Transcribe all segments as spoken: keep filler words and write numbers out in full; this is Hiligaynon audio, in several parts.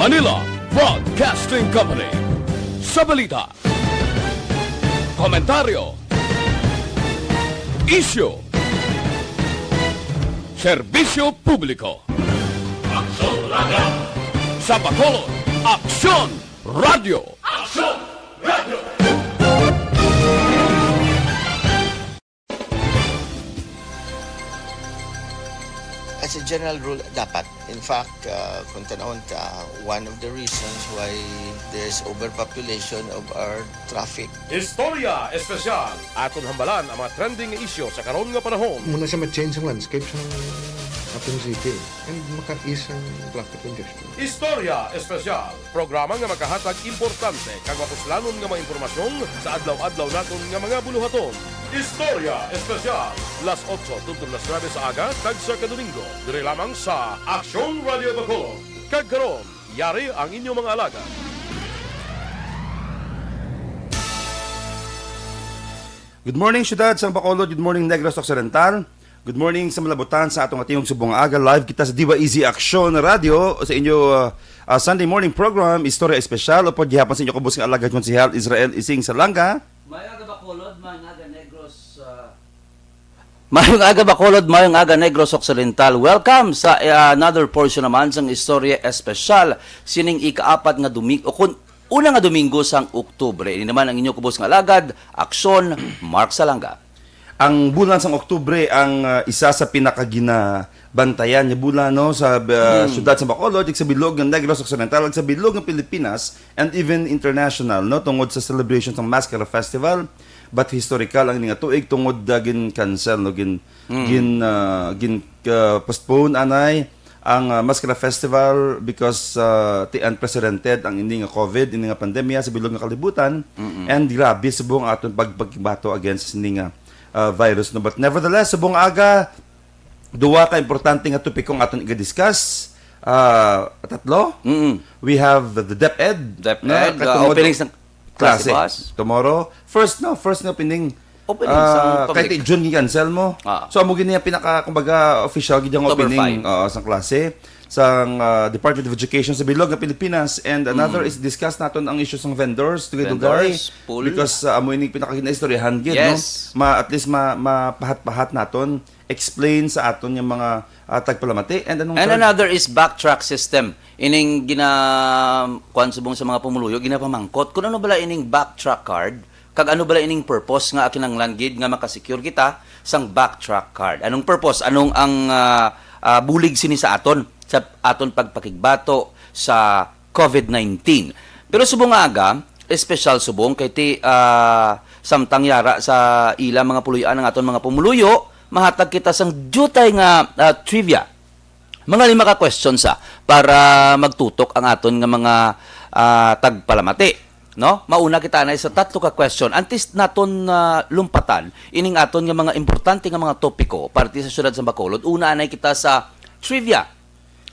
Manila Broadcasting Company. Sa balita, komentaryo, isyu, serbisyo publiko. Aksyon Radio. Sa Bacolod, Aksyon Radio. Aksyon Radio. As a general rule, dapat. In fact, uh, kung tanawon ta, one of the reasons why there's overpopulation of our traffic. Istorya Espesyal. Aton hambalan ang mga trending nga isyu sa karon nga panahon. Muna siya ma-change ang landscape sa atong city and maka-ease ang traffic congestion. Istorya Espesyal. Programa nga makahatag importante kag mapuslanon nga mga impormasyon sa adlaw-adlaw naton nga mga buluhaton. Istorya Espesyal, las otso tubtob las nuebe sa aga, tagsa ka Domingo, diri lamang sa Aksyon Radio Bacolod. Kag karon, yari ang inyong mga alagad. Good morning, syudad sang Bacolod. Good morning, Negros Occidental. Good morning sa malabutan sa atong atingog subong nga aga. Live kita sa D Y E Z Aksyon Radio sa inyo uh, uh, Sunday morning program, Istorya Espesyal, upod gihapon sa inyo kubos nga alagad, Konsehal Israel Ising Salanga. Mayong aga, Bacolod, mayong aga, Negros. Uh... Mayong aga, Bacolod, mayong aga, Negros Occidental. Welcome sa uh, another portion naman sang Istorya Espesyal sining ikaapat nga Domingo, o kun una nga Domingo sang Oktubre. Ini naman ang inyo kubos nga alagad, Aksyon, Mark Salanga. Ang bulan sang Oktubre ang uh, isa sa pinakaginabantayan nga bulan, no, sa uh, hmm. Syudad sa Bacolod, sa bilog ng Negros Occidental, sa bilog ng Pilipinas, and even international, no, tungod sa celebration sang Maskara Festival. But historical ang ini nga tuig tungod uh, gin-cancel, no, gin, hmm. gin, uh, gin uh, postpone anay ang uh, Maskara Festival because uh, ti unprecedented ang ini nga COVID, ini nga pandemya sa bilog nga kalibutan, mm-hmm. and grabe subong aton pagpagbato against ini nga uh, virus, no. But nevertheless, subong aga, duwa ka importante nga topiko ang aton i-discuss. Uh, tatlo. Mm-hmm. We have the DepEd. DepEd, no? Uh, opening sang klase. Tomorrow, first no, first no opening Opening uh, sang public. Kay June gi-cancel mo. Ah. So amo gid niya pinaka kumbaga official gid ang opening uh, sang klase sang uh, Department of Education sa bilog nga Pilipinas, and another mm. is discuss naton ang issue sang vendors dugay-dugay because uh, amo ini pinaka ginaistoryahan gid yes. no. Ma at least ma mapahat-pahat naton explain sa aton nga mga uh, tagpalamati and anong And third? Another is backtrack system. Ining gina kuan subong sa mga pumuluyo ginapamangkot kung ano bala ining backtrack card kag ano bala ining purpose nga kinahanglan gid nga makasecure kita sang backtrack card? Anong purpose? Anong ang uh, uh, bulig sini sa aton sa aton pagpakigbato sa COVID nineteen? Pero subong nga aga, espesyal subong kay ti uh, samtang yara sa ila mga puluy-an ang aton mga pumuluyo, mahatag kita sang diutay nga uh, trivia. Mga lima ka questions sa para magtutok ang aton nga mga uh, tagpalamati. No? Mauna kita anay sa tatlo ka question. Antes naton uh, lumpatan ining aton nga mga importante nga mga topiko parte sa siyudad sa Bacolod, una anay kita sa trivia.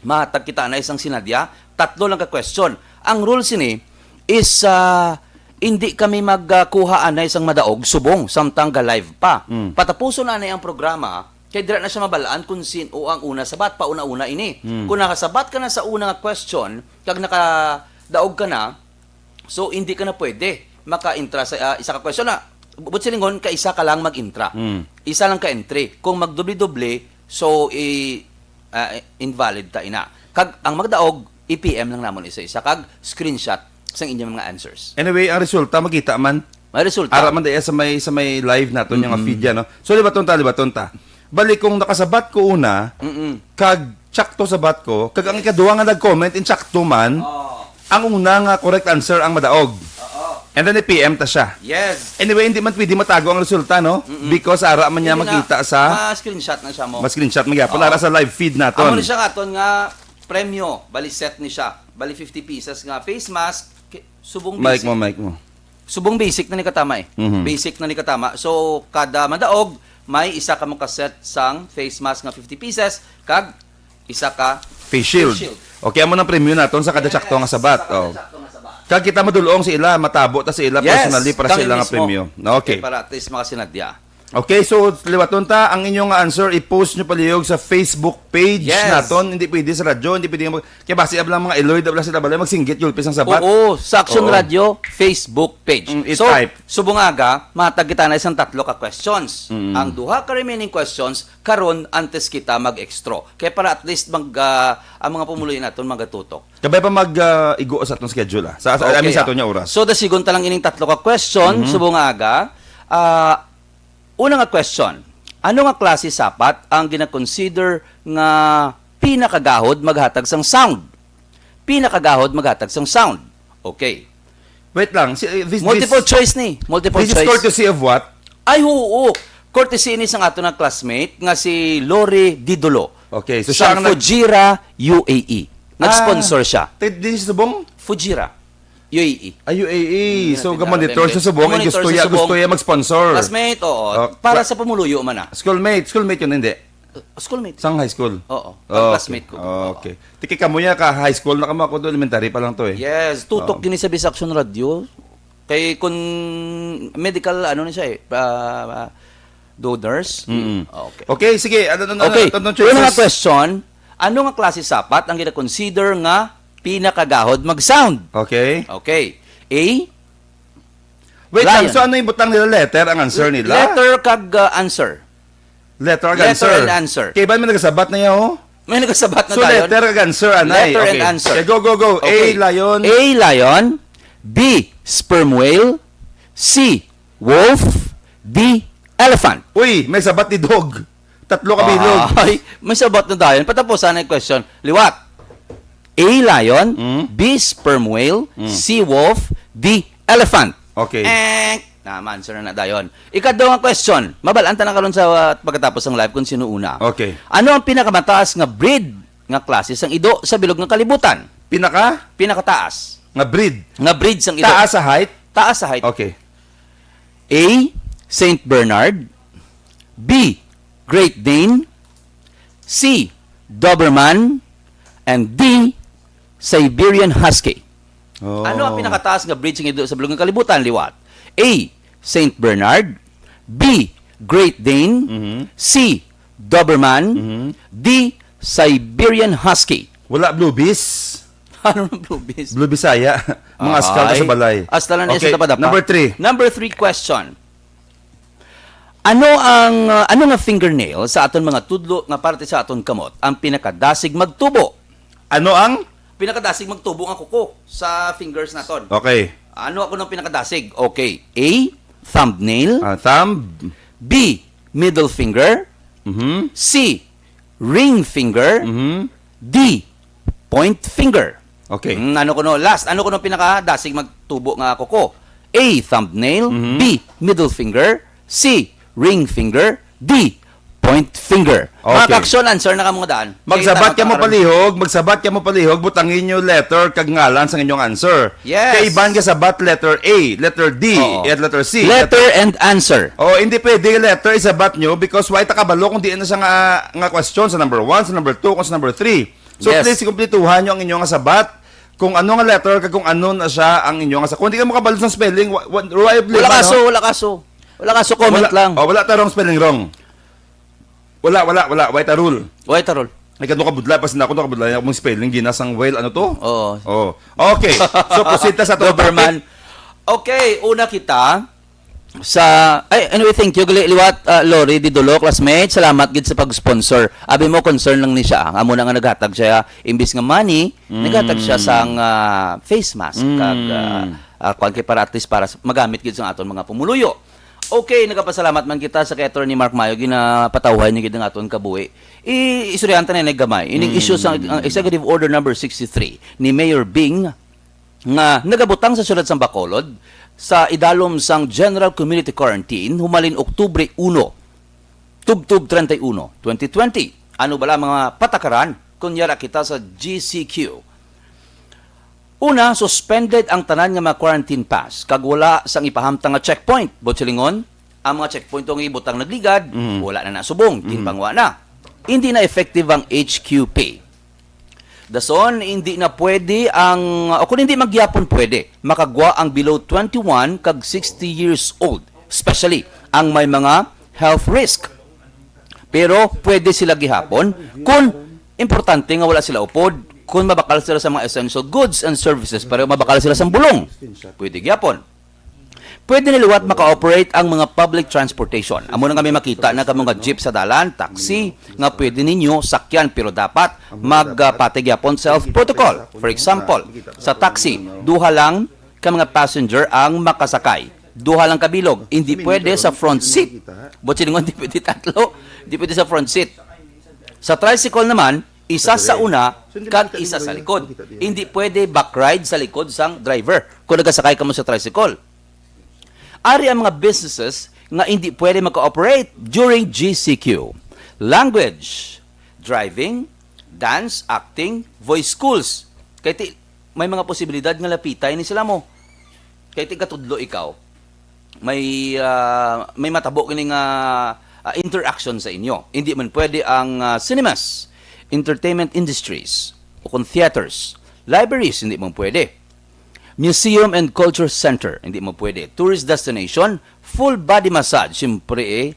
Mahatag kita anay sang sinadya, tatlo lang ka question. Ang rule sini is uh, hindi kami magkuha anay sang madaog subong samtang ga live pa. Mm. Patapuson anay ang programa kay dira na siya mabalaan kung sin-o ang una sabat, pauna-una ini. Hmm. Kung nakasabat ka na sa una nga question, kag nakadaog ka na, so hindi ka na pwede maka-intra sa uh, isa ka question na. But silingon, ka isa ka lang mag-intra. Hmm. Isa lang ka entry. Kung magdubli-dubli, so i, uh, invalid ta ina. Kag ang magdaog, i-P M lang namon isa-isa kag screenshot sang inyong mga answers. Anyway, ang resulta makita man. May resulta. Ara man daya sa may sa may live nato mm-hmm. nga feed no. So libaton ta, libaton ta. Bali kung nakasabat ko una, mm-hmm. kag tsakto sabat ko, kag ang ikaduha nga nag-comment in tsakto man, oh. ang una nga correct answer ang madaog. Oo. And then i-P M ta siya. Yes. Anyway, hindi man pwede matago ang resulta, no? Mm-mm. Because ara man niya hindi makita na. Sa ma-screenshot na siya mo. Ma-screenshot mo gyapon ara sa live feed naton. Amo ni siya nga aton nga premyo, bali set ni siya. Bali fifty pieces nga face mask, subong basic. Mic mo, mic mo. Subong basic na ni katama eh. Mm-hmm. Basic na ni katama. So, kada madaog, may isa ka mo ka set sang face mask nga fifty pieces, kag isa ka face shield. Face shield. Okay, amo nang premyo naton sa kada yes, tsakto nga sabat. Oh. Kag kita madulong sa ila, matabo ta sa ila yes, personally para sa ila nga premyo. Okay. Okay, para at least makasinadya. Okay, so liwaton ta ang inyong answer, i-post nyo palihog sa Facebook page Yes. naton. Hindi pwede sa radyo, hindi pwede mag-, kaya basi abla mga Iloy, abla sila balay, magsinggit, gulpi sang sabat. Oo, sa Action Oo. Radio Facebook page. Mm, So, i-type. subong aga, matag kita na isang tatlo ka questions. Mm. Ang duha ka remaining questions, karon antes kita mag-extra. Kaya para at least mag, ah, ang mga pumuluyo naton magatutok. Kabay pa mag, ah, igo sa atong schedule, ah. Sa, sa, I mean, Okay, sa ah. aton nga oras. So, dasigon ta lang ining tatlo ka question, Mhm. subong aga. Ah, una nga question, ano nga klase sapat ang ginakonsider nga pinakagahod maghatag sang sound? Pinakagahod maghatag sang sound. Okay. Wait lang. Si, eh, this, Multiple this, choice ni. Multiple this is choice. courtesy of what? Ay, oo. Courtesy ni sang ato nga classmate nga si Lori Didolo. Okay, so siya Sang ang nag- Fujairah, U A E. Nag-sponsor Ah, siya. Ti-, di siya subong? Fujairah, U A E. Ah, U A E. Mm, So, nagtinda gamonitor kami. sa subong, eh, Gamonitor gusto sa niya, subong. gusto niya mag-sponsor. Classmate, oo. Oh, Para cla- sa pumuluyo man na. Schoolmate, schoolmate yun, hindi? Uh, schoolmate. Sang high school? Oo. Oh, Classmate okay. ko. Oh, Oo. okay. Tiki kamo niya ka high school na kamo, ako doon, elementary pa lang to eh. Yes, tutok Oo. gini sa Bisaction Radio. Kay kun medical, ano ni siya eh, ah, ah, donors. Mm. Okay. Okay, sige. Ano, ano, ano, Okay. ano, ano, Una nga choices? question, ano nga klase sapat ang gina-consider nga pinakagahod mag-sound? Okay. Okay. A, Wait lang, Lion. so ano yung butang nila? Letter ang answer nila? Letter kag uh, answer. Letter ang Letter answer. and answer. Kay ba may nagasabat na yaw? May nagasabat na So, tayo. letter ang answer, anay. Letter and Okay. answer. Okay, go, go, go. A, Okay. lion. A, lion. B, sperm whale. C, wolf. D, elephant. Uy, may sabat ni dog. Tatlo ka bilog. Ay, may sabat na dayon. Patapusan na yung question. Liwat. A, lion. Mm. B, sperm whale. Mm. C, wolf. D, elephant. Okay. Eh, naman, sir na dayon. Ikadto nga question. Mabalaan ta na karon sa uh, pagkatapos ng live kung sino una. Okay. Ano ang pinakamataas nga breed nga klase sang ido sa bilog nga kalibutan? Pinaka? Pinakataas. Nga breed? Nga breed sang ido. Taas sa height? Taas sa height. Okay. A, Saint Bernard. B, Great Dane. C, Doberman. And D, Siberian Husky. Oh. Ano ang pinakataas nga breed sing ido sa bilog nga kalibutan? Liwat. A, Saint Bernard. B, Great Dane. Mhm. C, Doberman. Mhm. D, Siberian Husky. Wala blue bis? Ano ng blue bis? Blue Bisaya. Mga askal ka sa Ay. balay. Askal na Okay, sa tapadapa. number three. Number three question. Ano ang uh, ano nga fingernail sa aton mga tudlo nga parte sa aton kamot ang pinakadasig magtubo? Ano ang? Pinakadasig magtubo nga kuko sa fingers naton. Okay. Ano ako ng pinakadasig? Okay. A, thumbnail. Ah, thumb. B, middle finger. Mhm. C, ring finger. Mhm. D, point finger. Okay. Mm, ano kuno? Last, ano kuno pinakadasig magtubo nga kuko? A, thumbnail. Mhm. B, middle finger. C, ring finger. D, point finger. Mga Okay. kaksyon, answer na ka mga daan. Magsabat Kaya ka mo tama ka. palihog, magsabat ka mo palihog, butangin nyo letter kag ngalan sa inyong answer. Yes. Kay iban ka sabat letter A, letter D, Oo. at letter C. Letter and answer. Oh, hindi pwede letter isabat nyo because why ta kabalo kung di na siya nga, nga question sa number one, sa number two, kung sa number three. So Yes. please, kumplituhan nyo ang inyong nga sabat kung ano nga letter kag kung ano na siya ang inyong nga sa. Kung di ka makabalo sa spelling, wa, wa, wala yung Wala problema, kaso, no? wala kaso. Wala kaso, comment Wala, lang. oh, wala ta wrong spelling wrong. Wala, wala, wala. Why ta rule? Why ta rule? Ay, kadto ka budlay, pa sina ko nakabudlay ako mong spelling, ginasang well, ano to? Oo. Oh. Okay. So, proceed ta sa atong Doberman. topic. Okay, una kita sa, ay, anyway, thank you, gali-, liwat, ah, Lori Didolo, classmate. Salamat gid sa pag-sponsor. Abi mo, concern lang ni siya. Amo na nga naghatag siya, imbis nga money, Mm. naghatag siya sang ah, face mask. Mm. Kag, ah, ah, kwan kay para at least para s- magamit gid sa aton mga pumuluyo. Okay, nagapasalamat man kita sa kay Attorney Mark Mayo, ginapatawhay niya gid ang aton kabuhi. I-, istoryahan ta na ni gamay. Ining Mm. issue sa ang Executive Order number sixty-three ni Mayor Bing nga nagabutang sa siyudad sang Bacolod sa idalom sang General Community Quarantine humalin Oktubre uno, tubtob treinta y uno, twenty twenty. Ano bala mga patakaran kung yara kita sa G C Q? Una, suspended ang tanan nga mga quarantine pass kag wala sang ipahamtang nga checkpoint. Buot silingon, ang mga checkpoint nga ibutang nagligad, Mm. wala na nasubong, Mm. ginpangwa na. Hindi na effective ang H Q P. Dason, hindi na pwede ang, o kung hindi magyapon pwede, makagwa ang below twenty-one kag sixty years old, especially ang may mga health risk. Pero pwede sila gihapon kung importante nga wala sila upod, kung mabakal sila sa mga essential goods and services, pero mabakal sila sa bulong. Pwede gihapon. Pwede na liwat maka-operate ang mga public transportation. Amo na nga may makita na kamo nga jeep sa dalan, taxi, nga pwede ninyo sakyan, pero dapat magpati gyapon sa health protocol. For example, sa taxi, duha lang ka mga passenger ang makasakay. Duha lang ka bilog, hindi pwede sa front seat. Buot silingon, hindi pwede tatlo, hindi pwede sa front seat. Sa tricycle naman, isa sa una kag isa sa likod. Hindi pwede back ride sa likod sang driver kung nagasakay kamo sa tricycle. Ari ang mga businesses nga hindi pwede maka-operate during G C Q. Language, driving, dance, acting, voice schools. Kay ti, may mga posibilidad nga lapitay ni sila mo. Kay ti katudlo ikaw, may, ah, may matabo kini nga, ah, interaction sa inyo. Hindi man pwede ang, ah, cinemas, entertainment industries, o kung theaters, libraries, hindi man pwede. Museum and Culture Center, hindi mo pwede. Tourist destination, full body massage, siyempre eh.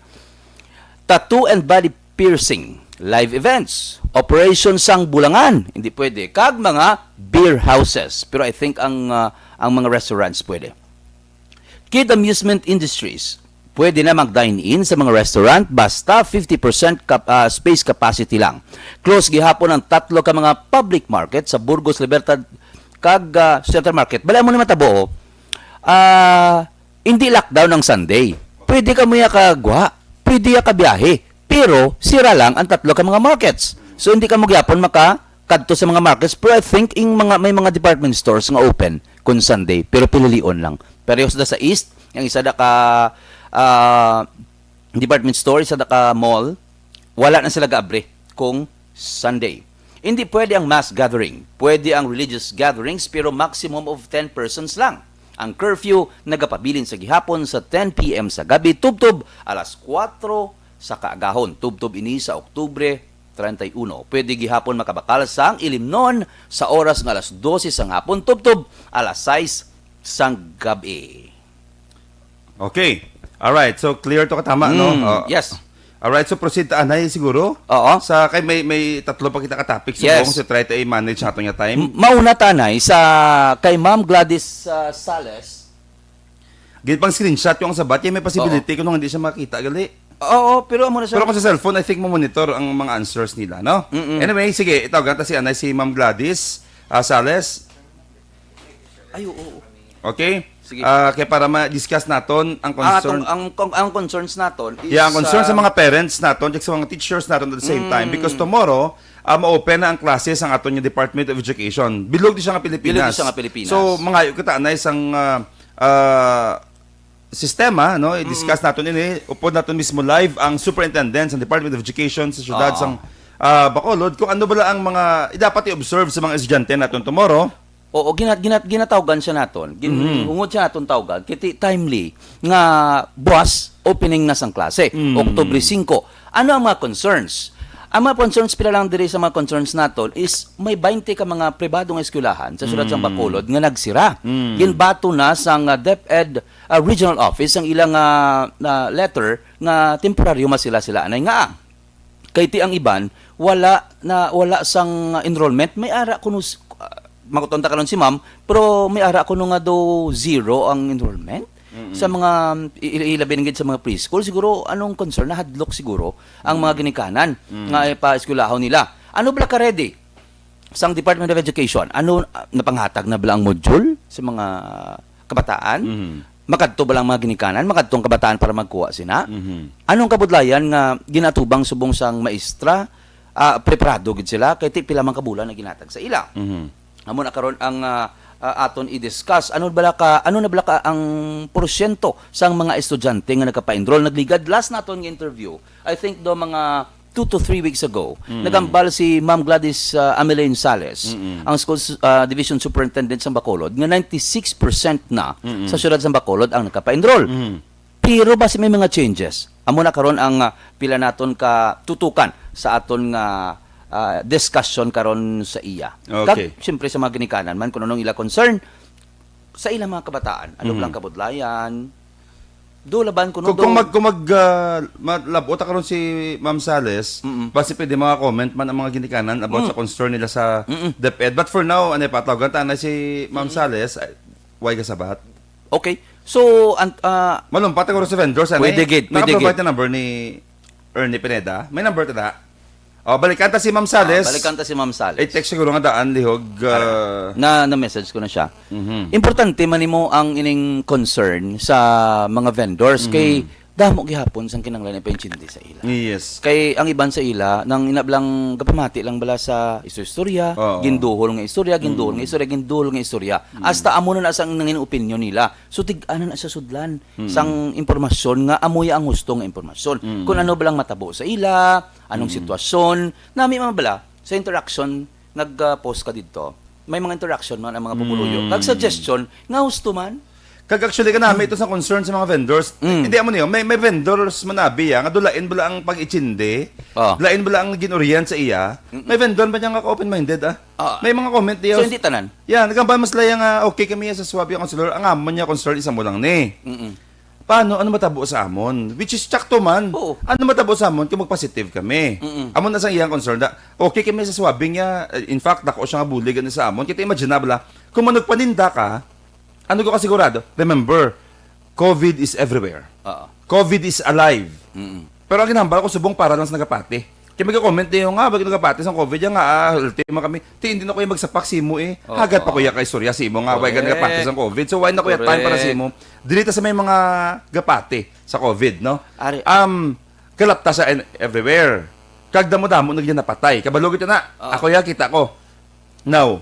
Tattoo and body piercing, live events, operation sang bulangan, hindi pwede. Kag mga beer houses. Pero I think ang, ah, ang mga restaurants pwede. Kid amusement industries, pwede na mag-dine-in sa mga restaurant basta fifty percent cap-, ah, space capacity lang. Close gihapon ang tatlo ka mga public market sa Burgos, Libertad, kag, ah, Central Market. Bali, amo ni matabo, oh. Ah, hindi lockdown ang Sunday. Pwede ka muya kagwa, pwede ka biyahe, pero sira lang ang tatlo ka mga markets. So, hindi ka mo gyapon maka kadto sa mga markets. Pero I think ing mga, may mga department stores nga open kun Sunday, pero pililion lang. Pero sa, sa East, ang isa da ka, ah, department store, isa da ka mall, wala na sila gaabre kung Sunday. Hindi pwede ang mass gathering. Pwede ang religious gatherings, pero maximum of ten persons lang. Ang curfew nagapabilin sa gihapon sa ten P M sa gabi tubtob alas kuwatro sa kaagahon. Tubtob ini sa Oktubre treinta y uno. Pwede gihapon makabakal sang ilimnon sa oras nga alas dose sang hapon tubtob alas sais sang gabi. Okay. Alright. So, clear to katama, no? Mm, Oh. yes. Alright. So, proceed ta anay siguro. Oo. Sa kay may may tatlo pa kita ka topics Yes. subong, so try ta i-manage nato nga time. M- Mauna ta anay sa kay Ma'am Gladys, ah, Sales. Gid pang screenshot yung sabat, kay may possibility kung hindi siya makita gali. Oo, pero amo na siya. Pero kung sa cellphone, I think mo monitor ang mga answers nila, no? Mm-mm. Anyway, sige, itawagan ta si anay si Ma'am Gladys ah, Sales. Ay, oo. Okay? Sige. Ah, kay para ma-discuss naton ang Ang concern. atong ang ang, ang concerns naton is Yeah, ang concern sa ah, mga parents naton, sa mga teachers naton at the same time, because tomorrow, ah, ma-open na ang klase sang aton nga Department of Education. Bilog di siya nga Pilipinas. Bilog di siya nga Pilipinas. So, mangayo kita anay sang ah, ah, sistema, no? I-discuss naton ini, upod naton mismo live ang superintendent sa Department of Education sa siyudad Oo. sang ah, Bacolod kung ano bala ang mga dapat i-observe sa mga estudyante naton tomorrow. Oo, ginat ginat ginatawgan siya naton. Gin, hungod siya naton tawgan kiti timely nga buwas opening na sang klase, Mm. Oktubre singko. Ano ang mga concerns? Ang mga concerns, pila lang diri sa mga concerns naton is may baynte ka mga pribado nga eskwelahan sa siyudad sang Bacolod nga nagsira. Mm. Ginbato na sang ah, DepEd ah, regional office ang ilang ah, na letter nga temporaryo masila sila anay nga. Kay ti ang iban wala na wala sang ah, enrollment, may ara kuno s- ah, makuton ta karon si ma'am, pero may ara kuno nga do zero ang enrollment sa mga i- i- ilabi na gid sa mga preschool. Siguro anong concern, nahadlok siguro ang mga ginikanan nga ipaeskwelahon nila. Ano bala ka ready sang Department of Education? Ano ah, napanghatag na bala ang module sa mga kabataan? Mhm. Makadto bala ang mga ginikanan? Makadto ang kabataan para magkuha sina? Mhm. Anong kabudlayan nga ginatubang subong sang maestra? Ah, preparado gid sila kay ti pila man ka bulan na ginatag sa ila. Mhm. Amo na karon ang ah, ah, aton i-discuss. Ano bala ka ano na bala ka ang porsyento sang mga estudyante nga nagapa-enroll? Nagligad last naton nga interview, I think do mga two to three weeks ago, nagambal si Ma'am Gladys ah, Ameline Sales, Mm-mm. ang school s- ah, division superintendent sa Bacolod, nga ninety-six percent na Mm-mm. sa siyudad sa Bacolod ang nagapa-enroll. Mhm. Pero basi may mga changes. Amo na karon ang ah, pila naton ka tutukan sa aton nga ah, discussion karon sa iya. Okay. Kag siyempre sa mga ginikanan man kung anong ila concern sa ilang mga kabataan. Ano Mhm. bala ang kabudlayan? Do laban ko, no? Kung, kung Do mag, kung mag, ah, malabot ta karon si Ma'am Sales, Mm-mm. basi pwede mga comment man ang mga ginikanan about Mm. sa concern nila sa Mm-mm. DepEd. But for now, ano pa, tawagan ta na si Ma'am Mm-mm. Sales. Ay, why ka sabat? Okay. So, an-, ah, Malumpat ang oras sa vendors, ano Pwede eh? gid, pwede Naka-provide gid. na number ni Ernie Pineda. May number ta na? Oh, balikan ta si Ma'am Sales. Ah, balikan ta si Ma'am Sales. I-text siguro nga daan, lihog, ah, Na, na-message ko na siya. Mhm. Importante man nimo ang ining concern sa mga vendors. Mhm. Kay damo gihapon sang kinahanglan ipaintindi sa ila. Yes. Kay ang iban sa ila, nang inablang gapamati lang bala sa istorya-istorya, Oo. ginduhol nga istorya, ginduhol Mm. nga istorya, ginduhol nga istorya. Mm. Hasta amo na na sang nangin opinyon nila. So, tig-ana na sa sudlan Mm. sang impormasyon nga amo ya ang husto nga impormasyon. Mm. Kung ano ba lang matabo sa ila, anong Mm. sitwasyon, nami man bala sa interaction, nag-post ka didto. May mga interaction man ang mga pumuluyo. Mm. Kag suggestion, nga husto man. Kag actually, kanami ito sa concern sa mga vendors. Mm. Hindi, amo niyo, may, may vendors man abi, ah, nga dulain bala ang pag-ichindi, Oh. dulain bala ang gin-orient sa iya. Mm-mm. May vendor ba niya nga open-minded, ah? Ah. May mga comment niya. So, hindi tanan? Yeah, nagambal mas laya nga, "Okay kami sa swab yung councilor, ang amon niya concern isa mo lang ni." Mm-mm. Paano? Ano matabo sa amon? Which is tsakto man. Oo. Ano matabo sa amon kung mag-positive kami? Mm-mm. Amo na sa iyang concern na, "Okay kami sa swabbing niya. In fact, dako siya nga bulig ano sa amon." Kita imagine na bala, kung manugpaninda ka, ano ko kasigurado? Remember, COVID is everywhere. Oo. COVID is alive. Mm-mm. Pero ang ginhambal ko, subong para lang sa nagapati. Kaya magka-comment niyo nga, "Bakit nagapati sa COVID yan nga, ah, healthy man kami." Ti, hindi na ko yung magsapak simo eh. Oo. Hagat pa ko Correct. ya kay istorya simo nga, "Why ka Correct. nagapati sa COVID?" So, why na ko ya time para Correct. simo? Dili ta sa may mga gapati sa COVID, no? Ari. Um, kalapta sa en-, everywhere. Kag damo-damo na gyud napatay. Kabalo kita na. Oo. Ako ya, kita ko. Now,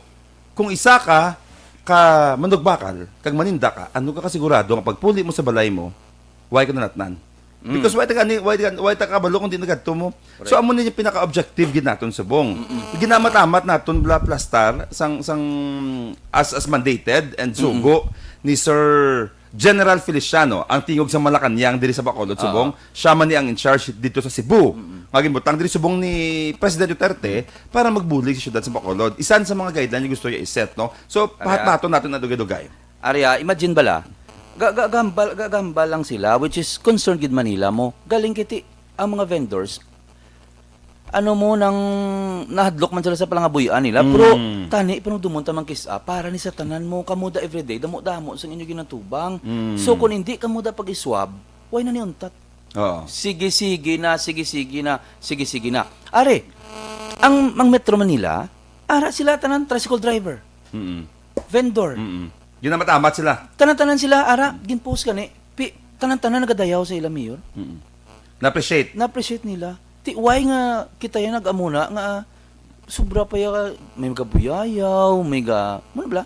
kung isa ka ka manugbakal, kag maninda ka, ano ka kasigurado nga pagpuli mo sa balay mo, why ka nanatnan? Mm. Because why ta ka ni, why ta, why ta kabalo kung di nagadto mo? Correct. So, amo ni yung pinaka-objective gid naton subong. Mm-mm. Ginamat-amat naton bla plastar sang, sang as, as mandated and Mm-mm. sugo ni Sir General Feliciano, ang tingog sa Malacañang diri sa Bacolod, Oo. subong. Siya man ni ang in charge dito sa Cebu. Mm-mm. Nga ginbutang diri subong ni President Duterte para magbulig sa siyudad sa Bacolod. Isan sa mga guideline nga gusto niya i-set, no? So, Ari, pahat-pahaton naton na dugay-dugay. Ari, ah, imagine bala, ga-, ga-, gambal, gagambal lang sila, which is concerned gid Manila mo. Galing kiti ang mga vendors, ano mo, nang nahadlok man sila sa palangabuy-an nila, pero Mm. tani, panugdumon ta man kis-a, para ni sa tanan mo, kamo da everyday, damo-damo sa inyo ginatubang. Mm. So, kung hindi kamo da pag-iswab, why na ni untat? Oo. Sige, sige na, sige, sige na, sige, sige na. Are, ang, ang Metro Manila, ara sila tanan tricycle driver, Mm-mm. vendor. Mm-mm. Ginamatamat sila. Tanan-tanan sila, ara, ginpost gani. Pi-, tanan-tanan nagadayaw sa ila, Mayor. Mm-mm. Na-appreciate. Na-appreciate nila. Ti, why nga kita yan nag-amuna nga, ah, sobra pa ya, may gabuyayaw, may ga-, ano bala?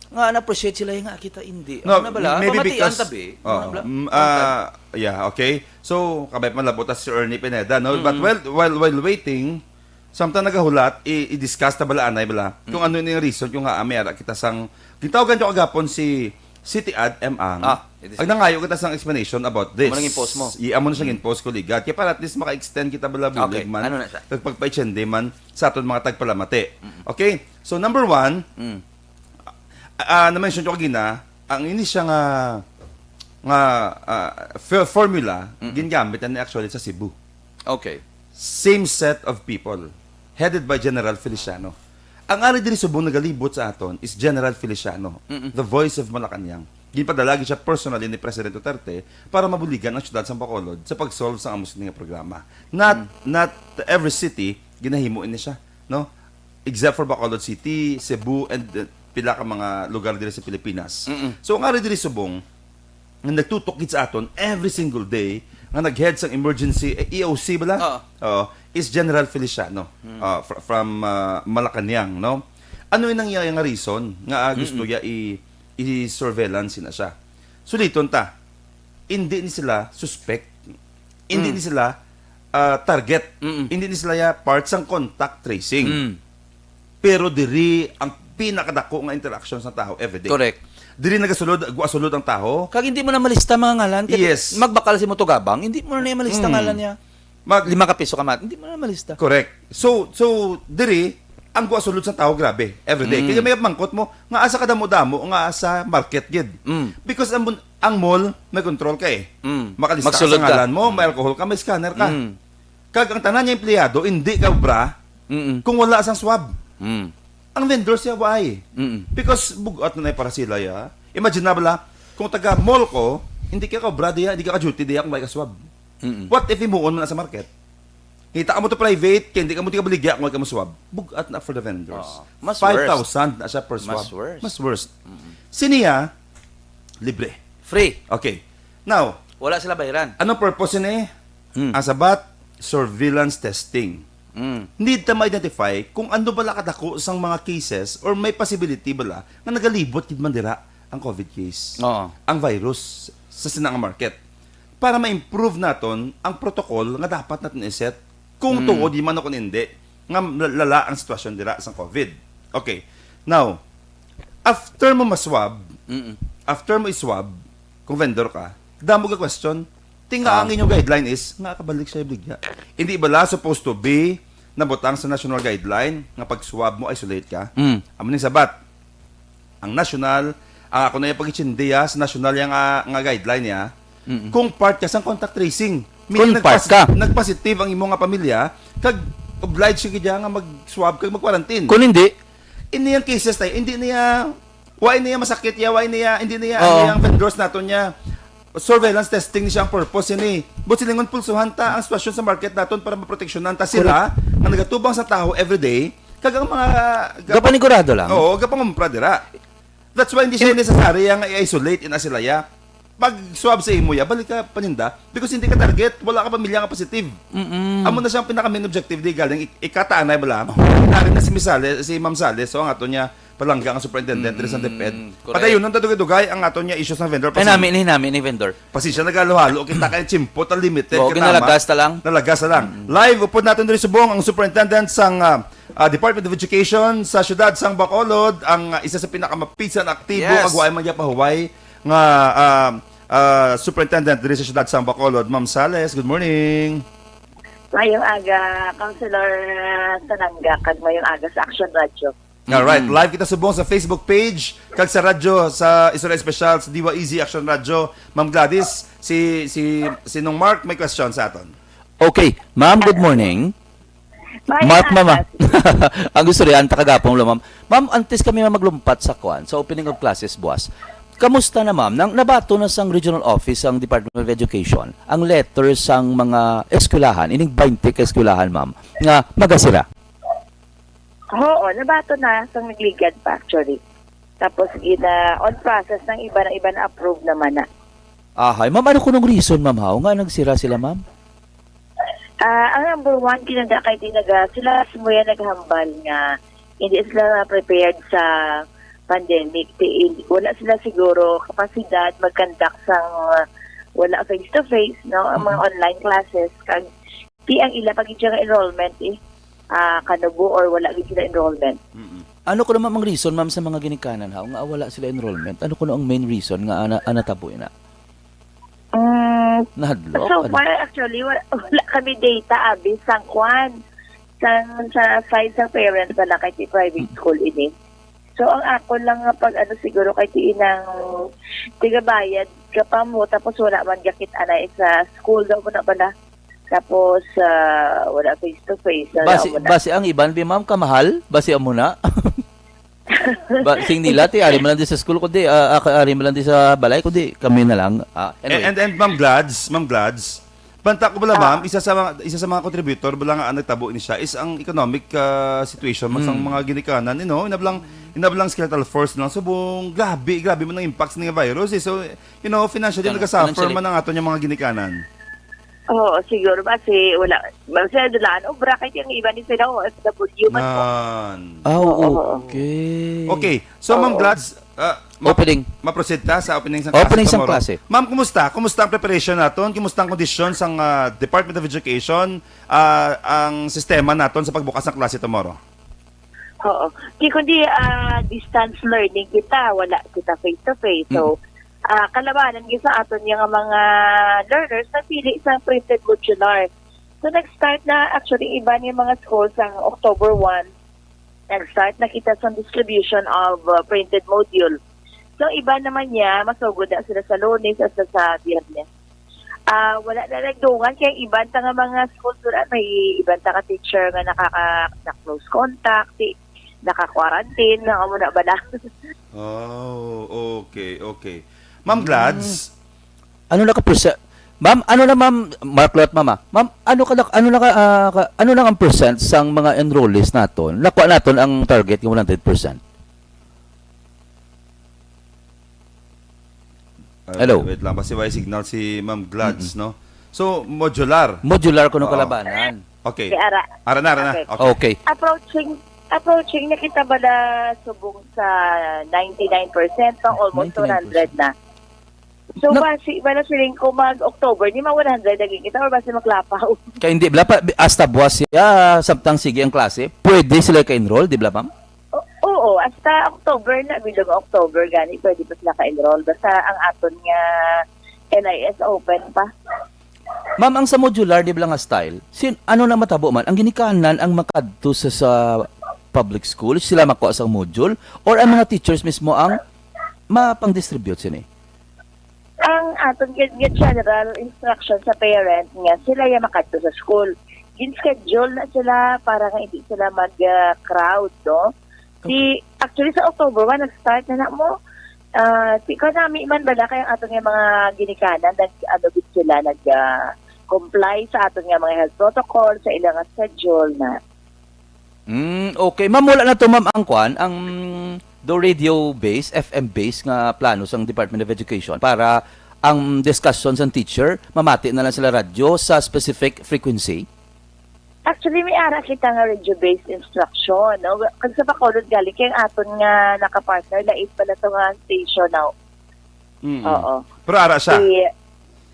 Nga na-appreciate sila nga kita hindi. No, Ano na bala? maybe Mamatian because, tabi. oh, Ano bala? mm, ah, yeah, okay. So, kabay pa labot si Ernie Pineda, no? But Mm. while, while, while waiting, samtang nagahulat, i-, i-discuss ta bala, anay bala, kung Mm. ano yung reason kung nga may ara kita sang, gitawagan ko agapon si City Ad M Ang. Ah, it is Ang nangayo kita sang explanation about this. Amo nang impose mo. I-, amo na siyang Mm. impose ko ligat. Kaya para at least maka-extend kita bala bulig Okay, man. ano na siya? Kag pagpa-itsende man sa aton mga tagpalamati. Mm. Okay? So, number one, Mm. ah, ah, na-mention ko kagina, ang ini siya nga, nga, ah, f-, formula, Mm. ginagamit na ni actually sa Cebu. Okay. Same set of people, headed by General Feliciano. Ang ari diri subong nagalibot sa aton is General Feliciano, Mm-mm. the voice of Malacañang. Ginpadala gid siya personally ni President Duterte para mabuligan ang siyudad sa Bacolod sa pag-solve sa amo sini nga programa. Not, Mm. not every city ginahimo ini siya, no? Except for Bacolod City, Cebu, and, uh, pila ka mga lugar diri sa Pilipinas. Mm-mm. So, ang ari diri subong, nga nagtutok gid sa aton every single day, nga nag-head sang emergency, eh, E O C bala? Oo. Oo, is General Feliciano, Mm. uh, fr-, from, uh, Malacañang, no? Ano yung nangyayang reason nga, ah, gusto Mm-mm. niya i-, i-surveillance na siya? Suliton ta, hindi ni sila suspect, hindi Mm. ni sila, ah, target, Mm-mm. hindi ni sila ya part sang contact tracing. Mm. Pero diri ang pinakadako nga interaction sa tao everyday. Correct. Diri nagasulod, guasulod ang tao. Kag hindi mo na malista mga ngalan. Kay Yes. magbakal si Motogabang, hindi mo na malista Mm. ngalan niya. Mag- Lima ka piso ka mat, hindi mo na malista. Correct. So, so diri, ang guwa sulod sa tawo, grabe. Every day. Mm. Kaya may mangkot mo, nga asa ka damo-damo, nga asa market gid. Mm. Because ang, bun- ang mall, may control ka eh. Mm. Makalista ka sa Magsulod ka. ngalan mo, may alcohol ka, may scanner ka. Mm. Kag ang tanan niya empleyado, hindi ka obra Mm-mm. kung wala sang swab. Mm. Ang vendors siya, why? Mm-mm. Because bugat na para sila, ya. Imagine na bala, kung taga mall ko, hindi ka obra diya, hindi ka duty diya kung wala ka swab. Mm-mm. What if himuon mo na sa market? Kita ka mo to private, kaya hindi ka mo tigabaligya kung wala ka mo swab. Bugat na for the vendors. Oo. Mas worse. Five thousand na siya per swab. Mas worse. Mas worse. Siniya, libre. Free. Okay. Now, Wala sila bayaran. anong purpose ini? Hmm. Ang sabat, surveillance testing. Mm. Need ta ma-identify kung ano bala kadako sang mga cases or may possibility bala nga nagalibot gid man dira ang COVID case, Oo. ang virus sa sina nga market, para ma-improve naton ang protocol nga dapat naton i-set kung tuod man o kung hindi nga lala ang sitwasyon dira sa COVID. Okay. Now, after mo maswab, Mm-mm. after mo iswab, kung vendor ka, damo ka question. Tinga ang inyong guideline is nga kabalik siya ibligya. Hindi bala supposed to be nabutang sa national guideline nga pag-swab mo isolate ka? Mm. Amo ning sabat. Ang national, ang ako na yung pag-itsindiya sa national yang ah, nga guideline niya, Mm-mm. kung part ka sang contact tracing. Kung Meaning part ka. Nagpositive ang imo nga pamilya, kag obliged ka gid nga mag-swab kag mag-quarantine. Kung hindi, Ini yang cases tayo, hindi niya, why niya masakit ya, why niya, hindi niya, Oo. ano yang vendors nato niya, surveillance testing ni siya ang purpose ini. But silingon pulsuhan ta ang sitwasyon sa market naton para maproteksyonan ta sila nga nagatubang sa taho everyday, kag ang mga Gapanigurado lang. Oo, gapangumpra dira. That's why hindi siya necessary nga i-isolate ina sila ya. Pag swab sa imo ya, balik ka paninda because hindi ka target, wala ka pamilya nga positive. Mm-mm. Amo na siyang pinaka main objective di galing ik- ikataanay bala. Nari na si Miss Sales, si Ma'am Sales, so ang ato niya palangga nga superintendent diri sa DepEd. Correct. Padayon ta dugay-dugay ang ato niya issues ng vendor. Ay nami ni nami ni vendor. Pasensya, nagalo-halo kita kay chimpo ta limited Oo, kita, ma'am. Ginalagas ta lang. Nalagas na lang. Live upod naton diri subong ang superintendent sang ah, ah, Department of Education sa siyudad sang Bacolod, ang ah, isa sa pinakamapisan aktibo Yes. kag wa man gyud pahuway nga ah, ah, superintendent diri sa siyudad sang Bacolod, Ma'am Sales. Good morning. Mayong aga, Councilor uh, Sananga, kag mayong aga sa Action Radio. All right, live kita subong sa Facebook page kag sa radyo sa Istorya Espesyal sa D Y E Z Action Radio. Ma'am Gladys, si si Sinong Mark may question sa aton. Okay, ma'am, good morning. Mayong Mark, aga. mama. Ang gusto riyan, takagapong lo, ma'am. Ma'am, antes kami maglumpat sa kwan, sa opening of classes buwas, kamusta na, ma'am? Nang nabato na sang regional office ang Department of Education, ang letter sang mga eskwelahan, ining twenty ka eskwelahan, ma'am, nga magasira? Oo, nabato na sang nagligad pa actually. Tapos gina on process ng iba ng iba na approve naman na. Ahay, ma'am, ano kunong reason, ma'am, haw, nga nagsira sila, ma'am? Ah, ang number one, kinanda kay di naga, sila mismo yan naghambal nga hindi sila prepared sa pandemic. Ti- Wala sila siguro kapasidad mag-conduct sang uh, wala face-to-face, no? Ang mga online classes, kag di ang ila pag enrollment eh, ah, kanubo or wala gid sila enrollment. Ano kuno, ma'am, ang reason, ma'am, sa mga ginikanan, haw, nga wala sila enrollment? Ano kuno ang main reason nga ana, anatabo ina? Mm, Nahadlok? so Ano? far, actually, wala, wala kami data abi sang kwan. Sang, sa side sa parents na lang kay private school ini. So, ang ako lang nga pag ano siguro kay ti inang tigabayad ka pa mo, tapos wala man gakit anay sa school daw mo na bala. Tapos, ah, wala face to face. Wala Basi, mo na. Basi ang iban, bi, ma'am, kamahal? Basi amo na? Ba, sing nila, ti, ari man lang di sa school, kundi, ah, ah, ari man lang di sa balay, kundi kami na lang. Ah, anyway. And, and, and Ma'am Glads, Ma'am Glads, banta ko bala, ma'am, isa sa mga, isa sa mga contributor bala nga nagtabo ni siya is ang economic ah, situation man sang mga ginikanan, you know, inablang inablang skeletal force lang subong, grabe, grabe man ang impact sa nga virus eh. So, you know, financially Kana, nagasuffer financially. Man ang ato nga mga ginikanan. Oo, siguro ba si wala ba sa dulaan obra kay ang iba ni sila O F W man po. Nan. Ah, Oo. Okay. Okay. So, Ma'am Oo. Glads, ah, ma- Opening. Maproceed ta sa opening sang Opening klase sang tomorrow. Klase. Ma'am, kumusta? Kumusta ang preparation naton? Kumusta ang kondisyon sang ah, Department of Education, ah, ang sistema naton sa pagbukas ng klase tomorrow? Oo. Di kundi ah, distance learning kita, wala kita face to face. So, ah, kalabanan gyud sa aton nga mga learners napili sa printed modular. So, nag-start na actually iba ni mga schools ang October one. nag-start na kita sa distribution of uh, printed module. So, iba naman niya, masugod na sila sa Lunes hasta sa Biyernes. Ah, wala na nagdungan kay iban ta nga mga schools, wala, may iban ta nga teacher nga nakaka na close contact, di, naka-quarantine, na amo na ba na? Oh, okay, okay. Ma'am Glads, Ano na ka percent? Ma'am, ano na, ma'am, Mark Lot, mama. Ma'am, ano ka, ano na ka, ah, ka- ano na ang percent sang mga enrollees naton? Nakuha naton ang target nga one hundred percent. Ah, Hello. Wait lang, basi may signal si Ma'am Glads, no? So, modular. Modular kuno Oo. Kalabanan. Okay. Kay ara. Ara na, ara na. Okay. Okay. Okay. Approaching, approaching na kita bala subong sa ninety-nine percent, no? Almost Ninety-nine percent. two hundred na. So, Na- basi, bala siling ko mag-October, di ma one hundred lagi kita or basi maglapaw. Kay hindi bala pa hasta buwas siya samtang sige ang klase, pwede sila ka-enroll, di ba, ma'am? O- Oo, hasta October na, bilog October gani, pwede pa sila ka-enroll. Basta ang aton nga N I S open pa. Ma'am, ang sa modular, di ba nga style, sin, ano na matabo man? Ang ginikanan ang makadto sa, sa public school, sila makuha sa module, or ang mga teachers mismo ang mapang-distribute sini? Ang aton gid nga general instruction sa parent nga sila ya makadto sa school. Gin-schedule na sila para nga hindi sila mag-crowd, no? Si, actually, sa October one, nag-start na na mo. Ah, si kanami man bala kay ang aton nga mga ginikanan, nag, ano, gid sila, nag, ah, comply sa aton nga mga health protocol, sa ilang schedule na. Mm, okay. Ma'am, wala na to, ma'am, ang kwan, ang do radio base, F M base nga plano sang Department of Education para ang discussion sang teacher, mamati na lang sila radyo sa specific frequency? Actually, may ara kita nga radio-based instruction, no? Kag sa Bacolod gali, kay ang aton nga naka-partner, lait pala to nga station now. Mm. Oo. Pero ara siya. Si,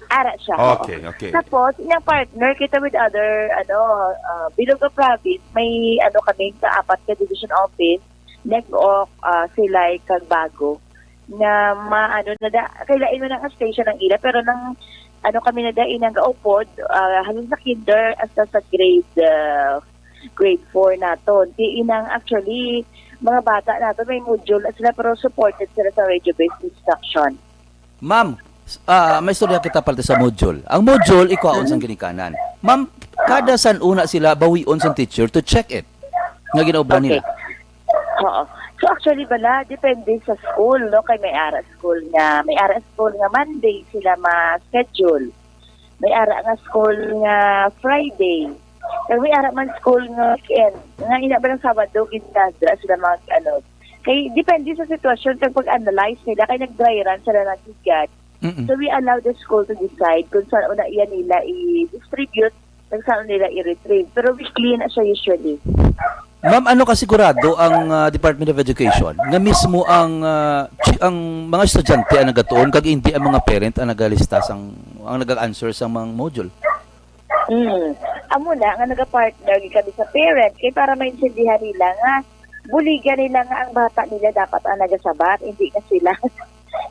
ara siya, oo. Okay, okay. Tapos, inyang partner, kita with other, ano, uh, bilog nga province, may, ano, kami sa apat ka division office, Nag-Oc, uh, Silay, kag Bago, nga ma-, ano na da, kailain mo na nga station ang ila, pero nang, ano, kami na da, inang gaupod, uh, halin sa kinder, hasta sa grade, uh, grade four naton. Di inang, actually, mga bata naton, may module na sila, pero supported sila sa radio-based instruction. Ma'am, s- ah, may istorya kita parte sa module. Ang module, ikuhaon sang ginikanan. Ma'am, kada san una sila bawion sang teacher to check it nga ginaobra Okay. nila. Oo. So actually bala, depende sa school, no? Kay may ara school nga, may ara school nga Monday sila ma-schedule. May ara nga school nga Friday. Kag may ara man school nga weekend. Nga ina ba ng Sabado, ginadra sila mag, ano. Kay depende sa sitwasyon kag pag-analyze nila, kay nag-dry run sila nagigad. Mm-mm. So we allow the school to decide kung saan una iya nila i-distribute, kung saan nila i-retrieve. Pero weekly na siya usually. Ma'am, ano kasigurado ang ah, Department of Education nga mismo ang ah, chi- ang mga estudyante ang nagatuon kag hindi ang mga parent ang nagalista sang ang nag-answer sang mga module? Hmm. Amo na nga nagapartner gid kami sa parent kay para maintindihan nila nga buligan nila nga ang bata nila dapat ang nagasabat, hindi nga sila.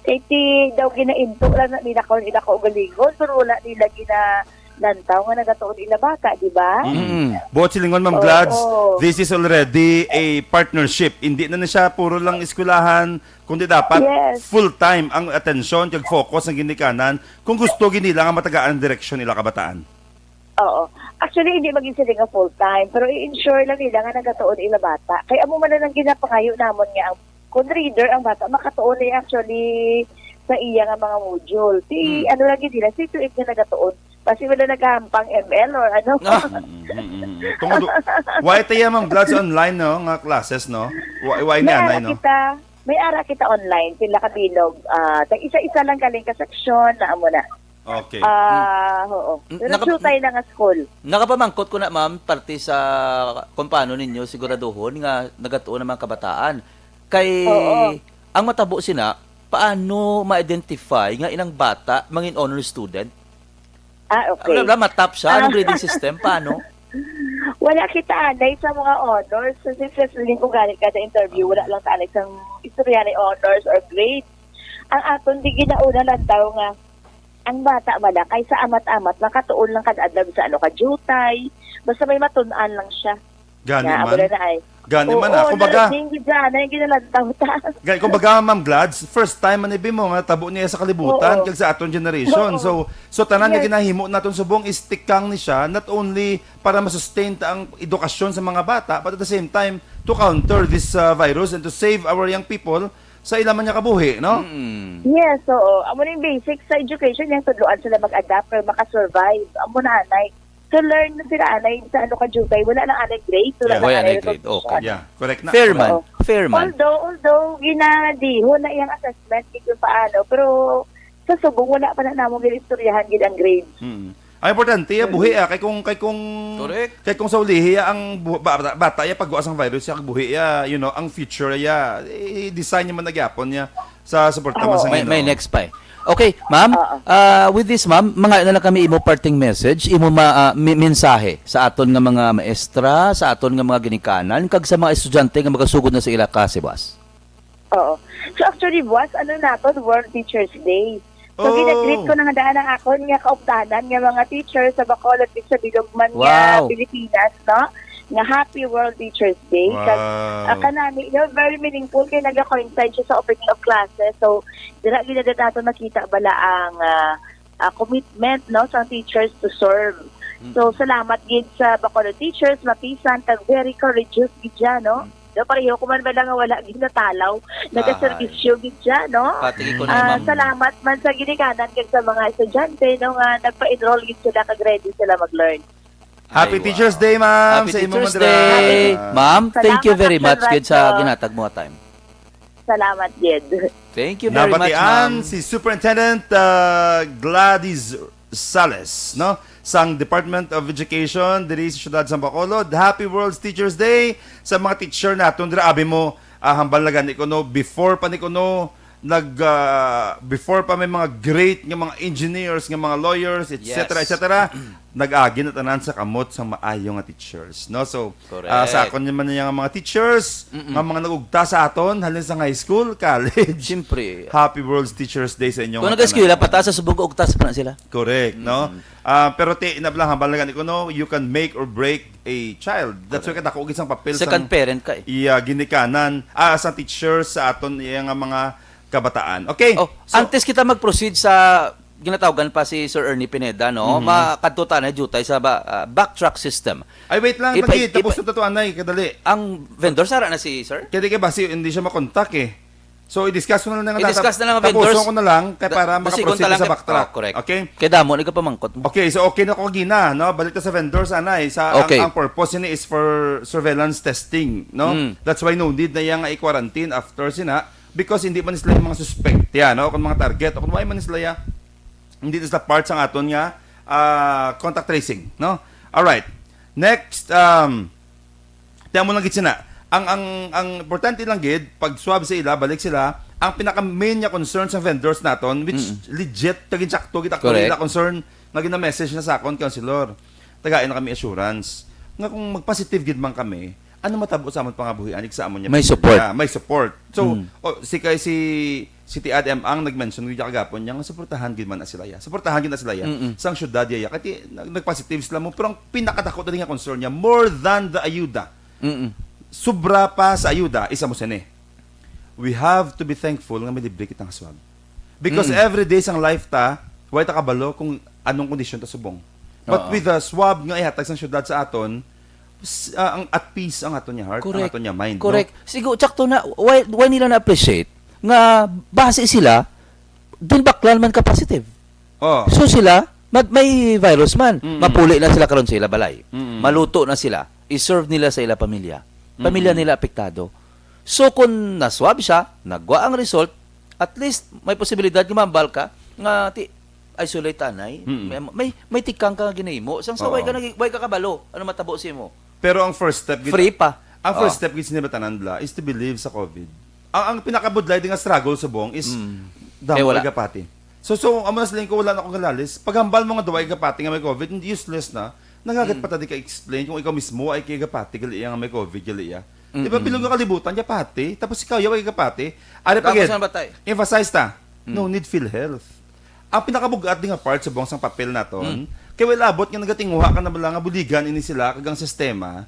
Kay ti daw ginainto lang na nila kung ila kaugalingon, pero wala nila ginalantaw nga nagatuon ila bata, di ba? Mm. Buot silingon, Ma'am Oo. Glads, this is already a partnership. Hindi na, na siya puro lang eskwelahan, kundi dapat Yes. full-time ang atensyon kag focus ng ginikanan kung gusto gid nila nga matagaan ang direksyon nila kabataan. Oo. Actually, hindi maging sila nga full-time, pero i-ensure lang nila nga nagatuon ila bata. Kay amo man lang ginapangayo namon nga ang kung reader ang bata, makatuon na actually sa iya nga mga module. Si Hmm. ano lagi nila, si tuig na nagatuon. Kasi wala naghampang M L or ano. Ah. Mm, mm, mm, mm. Tungod, why tayo, Ma'am Glads, online, no, nga classes, no? Why, why ni May anay, ara no? kita, may ara kita online, pila ka bilog, ah, tag isa-isa lang galing ka section, na amo na. Okay. Ah, oo. N- Pero naka- jutay na nga school. Nakapamangkot ko na, ma'am, parte sa kung paano ninyo siguraduhon nga nagatuon ang mga kabataan. Kay Oo. ang matabo sina, paano ma-identify nga inang bata mangin honor student? Ah, okay. Wala, wala, matap siya. Anong Ah. grading system? Paano? Wala kita anay sa mga honors. Kasi sa siling ko gani kada interview, wala lang ta anay sang istorya ni honors or grade. Ang aton di ginauna lang daw nga ang bata bala kay sa amat-amat makatuon lang kada adlaw sa ano ka jutay. Basta may matun-an lang siya. Gani man. Gani man, ah. Kumbaga, nalaging gid dyan, ay ginalantaw ta. Gani, kumbaga, Ma'am Glads, first time man ibi mo nga tabo niya sa kalibutan, kag sa aton generation. Oo. So, so tanan nga ginahimo naton subong is tikang ni siya, not only para ma-sustain ta ang edukasyon sa mga bata, but at the same time, to counter this, uh, virus and to save our young people sa ila man nga kabuhi, no? Mm. Yes, oo. Amo na yung basic sa education, yung tudloan sila mag-adapt or makasurvive. Amo na, anay. To learn na sila, anay, sa ano ka, Jubay. Wala lang, anay, grade. Wala lang, anay, grade. Okay. Yeah, correct na. Fair man. Oo. Fair man. Although, although, ginadihon na iyang assessment, kung paano, pero sa subong, wala pa na namon ginistoryahan gid ang grade. Mm. Ang importante, ya, buhi, ah. Kay kung, kay kung, kay kung sa ulihi, ya, ang bu-, ba-, bata, bata, ya, pagwa sang virus, ya, buhi, ya, you know, ang future, ya, i-design niya man na gyapon, ya, sa suporta man sa Ginoo. May, may next pa, eh. Okay, ma'am, ah, with this, ma'am, mga na lang kami imo parting message, imo ma-, ah, mi-, mensahe sa aton nga mga maestra, sa aton nga mga ginikanan, kag sa mga estudyante nga magasugod na sa ila klase, boss. Oo. So, actually, buwas, ano nato, World Teachers Day. So, gina-greet ko na nga daan ang akon nga kaupdanan nga mga teachers sa Bacolod, sa bilog man nga Pilipinas, no? Nga happy World Teachers Day. Kag, ah, kanami, you know, very meaningful kay nag-coincide siya sa opening of classes. So, dira gid nato nakita bala ang, ah, ah, commitment, no, sa teachers to serve. So, salamat gid sa Bacolod teachers, mapisan, kag very courageous gid siya, no? No, pareho ko man bala nga wala gid natalaw. Nagaserbisyo gid siya, no? Patigi ko na, ma'am. Salamat man sa ginikanan kag sa mga estudyante, no, nga nagpa-enroll gid sila kag ready sila mag-learn. Happy Teachers Day, ma'am, sa imo man dira. Ma'am, thank you very much gid sa ginatag mo nga time. Salamat gid. Thank you very much, ma'am. Nabatian si Superintendent, uh, Gladys Sales, no? Sang Department of Education diri sa siyudad sang Bacolod. Happy World Teachers Day sa mga teacher naton dira. Abi mo, ah, hambal na gani kuno, before pa ni kuno nag, ah, before pa may mga great nga mga engineers, nga mga lawyers, et cetera, et cetera, nag-agi na tanan sa kamot sang maayo nga teachers, no? So, ah, sa akon naman nga mga teachers, nga mga nag-ugta sa aton, halin sa high school, college. Siyempre. Happy World Teachers Day sa inyo. Kung nag-eskwela pa ta, sa subong ugta pa na sila. Correct, no? Ah, pero ti, inablang hambal na gani ko, no? You can make or break a child. That's why kadako gid sang papel sang second parent ka, eh. Iya, ginikanan, ah, sa teacher sa aton iya nga mga kabataan. Okay. Oh, so, antes kita mag-proceed sa ginatawgan pa si Sir Ernie Pineda, no? Makadto ta na jutay sa ba-, ah, backtrack system. Ay, wait lang, ipa-, tapos na to, anay, kadali. Ang vendor, sara na si sir? Kaya di kay basi, hindi siya makontak, eh. So, i-discuss ko na lang nga vendors. I-discuss na lang ang vendors. Tapuson ko na lang kay para makaproceed na sa backtrack. Oh, correct. Okay? Kay damo ni kapamangkot mo. Okay, so okay na ko gina, no? Balik ta sa vendors, anay. Sa, ang, ang purpose ini is for surveillance testing, no? That's why no need na iya nga i-quarantine after sina, because hindi man sila yung mga suspect, ya, no? Kung mga target, o kung why man sila ya, hindi sila part sang aton nga, ah, contact tracing, no? Alright. Next, um, Tiyan mo lang gid sina. Ang, ang, ang importante lang gid, pag swab sa ila, balik sila, ang pinaka main nga concern sa vendors naton, which legit, kag insakto gid, actually, ila concern nga gina-message na sa akon, Councilor. Tagai na kami assurance nga kung mag-positive gid man kami, ano matabo sa amon pangabuhi, anik sa amon niya may pamilya? May support. So, oh, si kay si City Ad M ang nag-mention gid kagapon niya nga suportahan gid man na sila ya. Suportahan gid na sila ya. Sang syudad ya, ya. Kay ti-, nag-, nag-positive sila mo. Pero ang pinakadako dali nga concern niya, more than the ayuda, sobra pa sa ayuda, isa mo sini. We have to be thankful nga may libre kita nga swab. Because every day sang life ta, way ta kabalo kung anong kondisyon ta subong. But with the swab nga ihatag sang syudad sa aton, s-, ah, ang at peace ang aton niya heart, ang aton niya mind, no? Correct. Sigo, tsakto na, why, why nila na-appreciate nga base sila, ginbaklan man ka positive. Oh. So sila, ma-, may virus man, mapuli na sila karon sa ila balay. Maluto na sila, i-serve nila sa ila pamilya. Pamilya nila apektado. So kung na-swab siya, nagwa ang result, at least may posibilidad nga mahambal ka nga ti-, isolate anay. May, may, may tikang ka nga ginahimo. Sang sa way ka nag-, way ka kabalo, ano matabo sa imo? Pero ang first step gid, free pa. Ang first step gid sa nila tanan, bla, is to believe sa COVID. Ang, ang pinakabudlay di nga struggle subong is damo wala nagapati. So, so, amo na siling ko, wala na akong kalalis. Paghambal mo nga duwa igapati nga may COVID, hindi, useless na. Nangagat pa ta di ka explain kung ikaw mismo ay kay gapati, gali iya nga may COVID, gali iya. Di ba, bilog nga kalibutan, gapati. Tapos ikaw, yaw ay gapati. Ari pa gid, emphasize ta, no need PhilHealth. Ang pinakabugat di nga part sa buang sang papel naton, kay wala abot nga nagatinguha ka na bala nga buligan ini sila kag ang sistema,